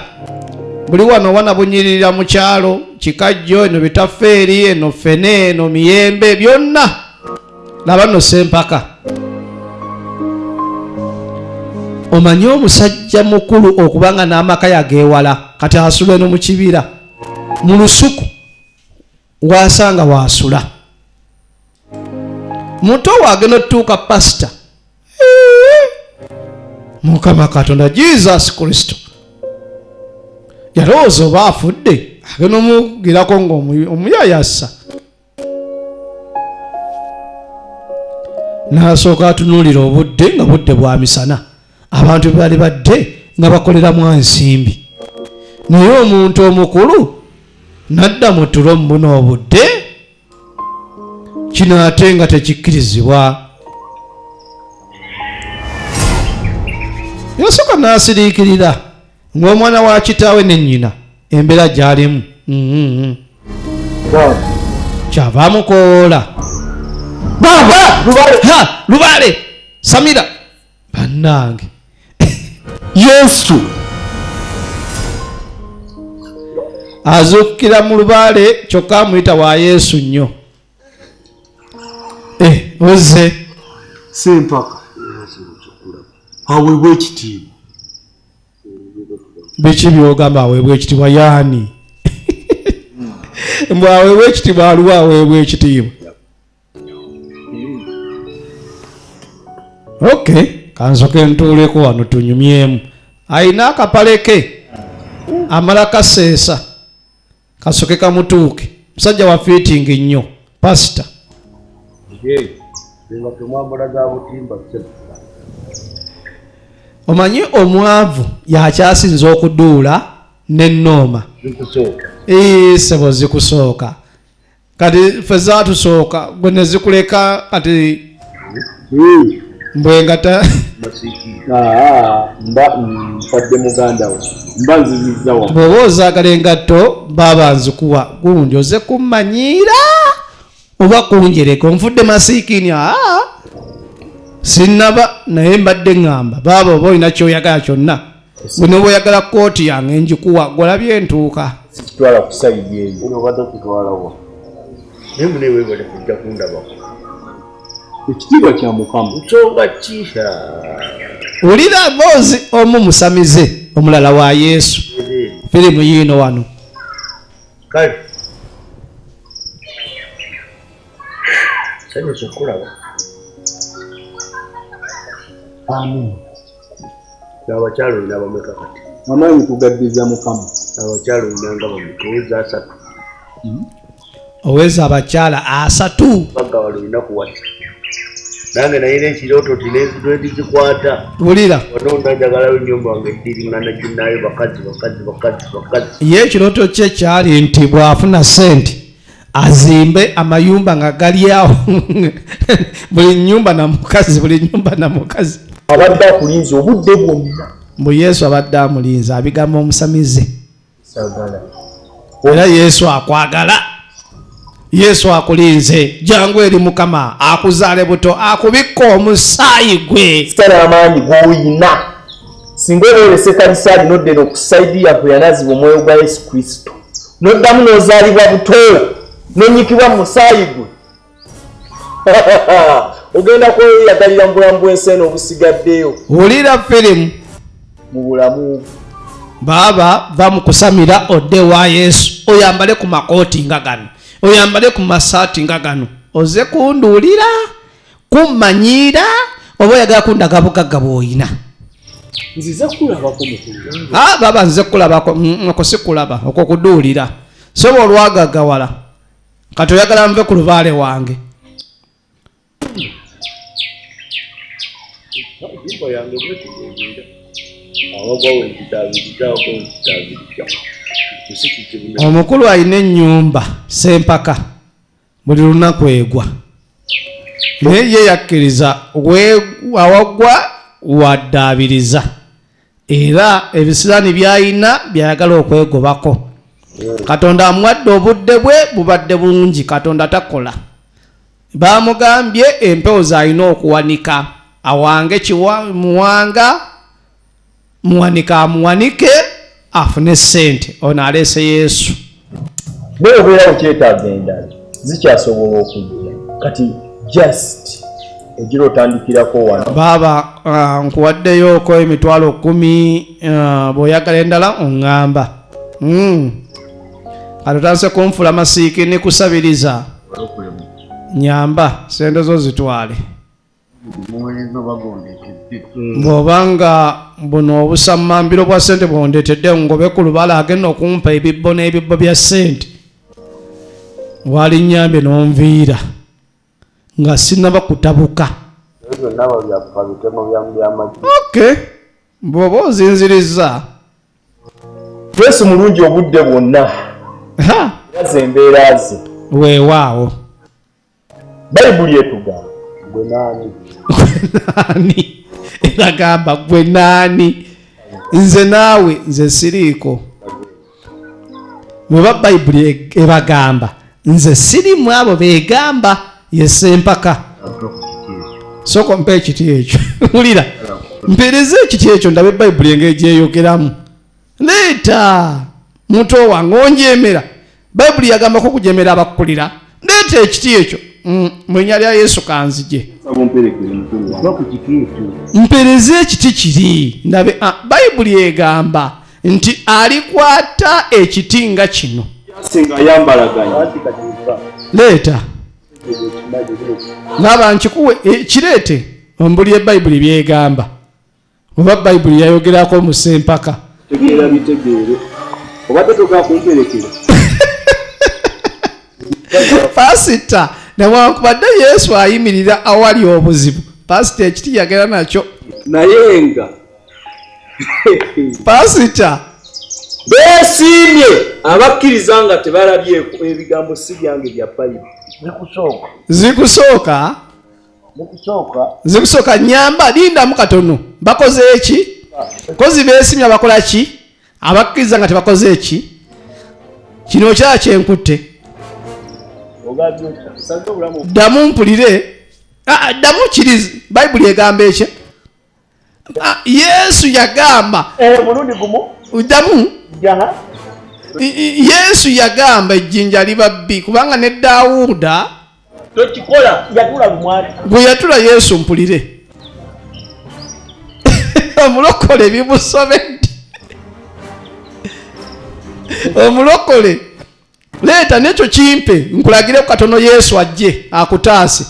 S1: buli wano obwana bunyiririra mu kyalo kikajjo eno bitafeeri eno ffene eno miyembe byonna laba nno Sempaka. Omanyi omusajja mukulu okubanga n'amaka yageewala kati asula eno mu kibira mu lusuku wasanga wasula muto wagenda otutuuka pasita Mukama Katonda Jesus Kristo yalowooza oba afudde agenda omugirako ng'omuyayasa n'asooka atunuulira obudde nga budde bwa misana abantu bali badde nga bakoleramu nsimbi naye omuntu omukulu nadda mu tulo mu buno obudde kino ate nga tekikkirizibwa. Yasooka n'asiriikirira ng'omwana wa kitaawe ne nnyina embeera gy'alimu. Kyava amukoola Lubaale Samira bannange
S4: Yesu
S1: azuukira mu lubaale kyokka amuyita wa Yesu nnyo. Ozze
S16: Sempaka aweebwa ekitiibwa.
S1: Biki byogamba aweebwa ekitiibwa yaani? Mbw aweebwa ekitiibwa aliwo aweebwa ekitiibwa. Okay, kansoke ntuuleko wano tunyumyemu. Ayina akapale ke amala kaseesa kasoke kamutuuke. Musajja wa fiitingi nnyo pasita. Omanyi omwavu yakyasinza okuduula n'ennooma. Sebo zikusooka kati ffe zaatusooka gwe ne zikuleka kati mbwe nga ta
S16: mba mpadde muganda we mba nzizizza wa
S1: bw'oba ozaagala engatto baaba nzikuwa gundi oze kummanyiira oba kunjereka onfudde masiikini. Sinnaba naye mbadde ŋŋamba baaba oba olina ky'oyagala kyonna gwe ne bw'oyagala kkooti yange njikuwa gw'olabye entuuka.
S16: Sikitwala ku sayidi eyo obadde okitwalawa naye muneweebale kujja kundabako.
S4: Ekitiibwa kya Mukama.
S7: Nsonga ki?
S1: Wulira mboozi omu musamize omulala wa Yesu. Firimu yiino wano.
S7: Kale. Sanyusa okulaba.
S4: Amin.
S7: Abakyala olina bameka kati?
S4: Amaanyi tugaddiza Mukama.
S7: Abakyala olina nga bameka? Oweza 3.
S1: Oweza abakyala 3.
S7: Bagawala olina kuwasa. Nange nalina ekirooto ti nendizikwata.
S1: Wulira.
S7: Wano njagalayo ennyumba wange eddiringana ginnaayo bakazi bakazi bakazi bakazi.
S1: Ye ekirooto kye kyali nti bw'afuna ssente azimbe amayumba nga gali awo buli nnyumba na mukazi, buli nnyumba na mukazi.
S4: Abadde akulinze obudde bwonna.
S1: Mbu Yesu abadde amulinze abigamba omusamize.
S7: Sagala.
S1: Era Yesu akwagala. Yesu akulinze, jangu eri Mukama akuzaale buto, akubikka omusaayi gwe.
S4: Sitani amaanyi g'oyina singa oba olese kalisaali n'oddera ku sayidi yaffe yanaazibwa omwoyo gwa Yesu Kristo, n'oddamu n'ozaalibwa buto, n'onnyikibwa mu musaayi gwe. Ogenda kweyagalira mu bulamu bw'ensi eno obusigaddeyo.
S1: Wulira firimu.
S4: Mu bulamu.
S1: Baaba va mu kusamira odde wa Yesu, oyambale ku makooti nga gano, oyambale ku masaati nga gano, oze kunduulira, kummanyiira, oba oyagala kundaga bugagga bw'olina.
S4: Nzize kulabako mukulu.
S1: Baba nzize kulabako, okwo si kulaba, okwo kuduulira. Soba olwagaggawala, kati oyagala nve ku lubaale wange.
S7: Ennyumba yange bwetyo bw'ebeera. Awagwa we nkitaabiriza, awagwa we nkitaabiriza. Ekyo si kizibu.
S1: Omukulu alina ennyumba Ssempaka buli lunaku egwa, naye ye yakkiriza awagwa waddaabiriza, era ebisiraani by'alina by'ayagala okwegobako. Katonda amuwadde obudde bwe bubadde bulungi, Katonda takola. Baamugambye empewo z'alina okuwanika, awange muwanga, muwanika amuwanike afune ssente. Ono aleese Yesu.
S4: Bwe obeera okyetaaga endala zikyasobola okujja, kati just ogira otandikirako wano.
S1: Baaba, nkuwaddeyooko emitwalo 10, bw'oyagala endala oŋŋamba. Kati otandise kunfula masiiki ne kusabiriza. Nyamba ssente zo zitwale. Bw'obanga buno obusammambiro bwa ssente bw'ondeetedde ngobe ku lubala agenda okumpa ebibbo n'ebibbo bya ssente. Walinnyambye n'onviira nga sinnaba kutabuka. Okay, bw'oba ozinzirizza.
S4: Yesu mulungi obudde bwonna. Era ze embeera ze.
S1: Weewaawo.
S4: Bayibuli etugamba.
S7: Gwe naani?
S1: Naani? Eragamba gwe naani? Nze naawe nze siriiko. Bw'eba Bayibuli ebagamba nze siri mu abo beegamba, ye Ssempaka. Sooka ompe ekiti ekyo. Wulira, mpeereze ekiti ekyo ndabe Bayibuli engeri gyeyogeramu. Leeta muto wange onjemera. Bayibuli yagambako okujemera abakukulira. Leeta ekiti ekyo. Mu linnya lya Yesu kanzije. Mpeereze ekiti kiri ndabe. Bayibuli egamba nti alikwata ekiti nga kino.
S4: Singa ayambalaganya.
S1: Leeta. Laba nkikuwe, kireete ombulye Bayibuli byegamba. Oba Bayibuli yayogerako mu Ssempaka.
S4: Tegeera bitegeere. Obadde togenda kumperekera.
S1: Pasita, newankubadde Yesu ayimirira awali obuzibu, pasita ekiti yagenda nakyo.
S4: Naye nga
S1: pasita
S4: beesiimye abakkiriza nga tebalabyeko ebigambo si byange bya Bayibuli.
S7: Zikusooka.
S1: Zikusooka?
S7: Mukusooka.
S1: Zikusooka nyamba lindamu katono. Bakoze eki? Kozi beesimye abakola ki? Abakkiriza nga tebakoze eki? Kino kyala kyenkutte. Ddamu mpulire. Ddamu kiri Bayibuli egamba ekyo. Yesu yagamba.
S16: Mulundi gumu.
S1: Ddamu. Yesu yagamba ejjinja liba bbi kubanga ne Dawuda.
S16: Tokikola yatula lumwati.
S1: Gwe yatula Yesu mpulire. Omulokole bimusobedde. Omulokole leeta n'ekyo kimpe nkulagire katono Yesu ajje akutaase.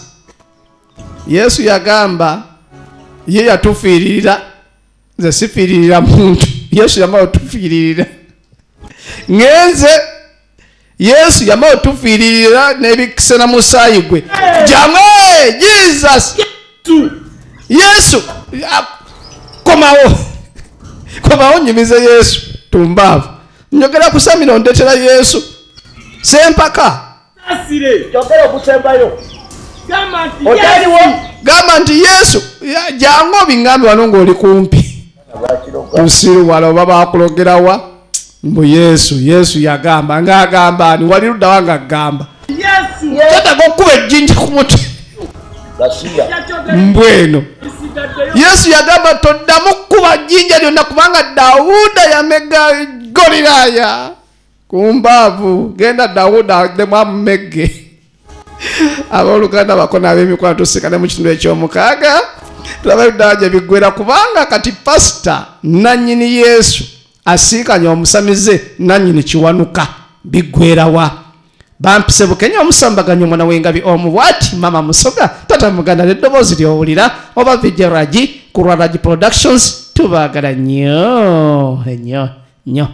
S1: Yesu yagamba ye yatufiiririra, nze sifiiririra muntu. Yesu yamala otufiiririra, ngenze Yesu yamala otufiiririra n'ebikisena musaayi gwe. Jamwe Jesus Yesu komawo komawo nyumize Yesu tumbaavu njogera kusamira ondetera Yesu sempaka gamba nti Yesu jangu obingambe wano ng'oli kumpi nsiruwala oba bakulogerawa mbu Yesu Yesu yagamba ng'agamba ani wali luddawa ng'agamba kyetaaga okukuba ejjinja ku mutwe mbweno. Yesu yagamba toddamu kukuba jjinja lyonna kubanga Dawuda yamegga Goliraaya ku mbaavu. Genda Dawuda addemu amumegge. Abooluganda bako n'ab'emikwano tusikane mu kitundu eky'omukaaga tulabe ddala gye biggwera kubanga kati pasita nannyini Yesu asiikanye omusamize nannyini Kiwanuka biggwerawa. Bampise Bukenya omusambaganyi omwana w'engabi omu bwati mama Musoga tata Muganda n'eddoboozi ly'owulira oba VJ Raji ku lwa Raji Productions. Tubaagala nnyo nnyo nnyo.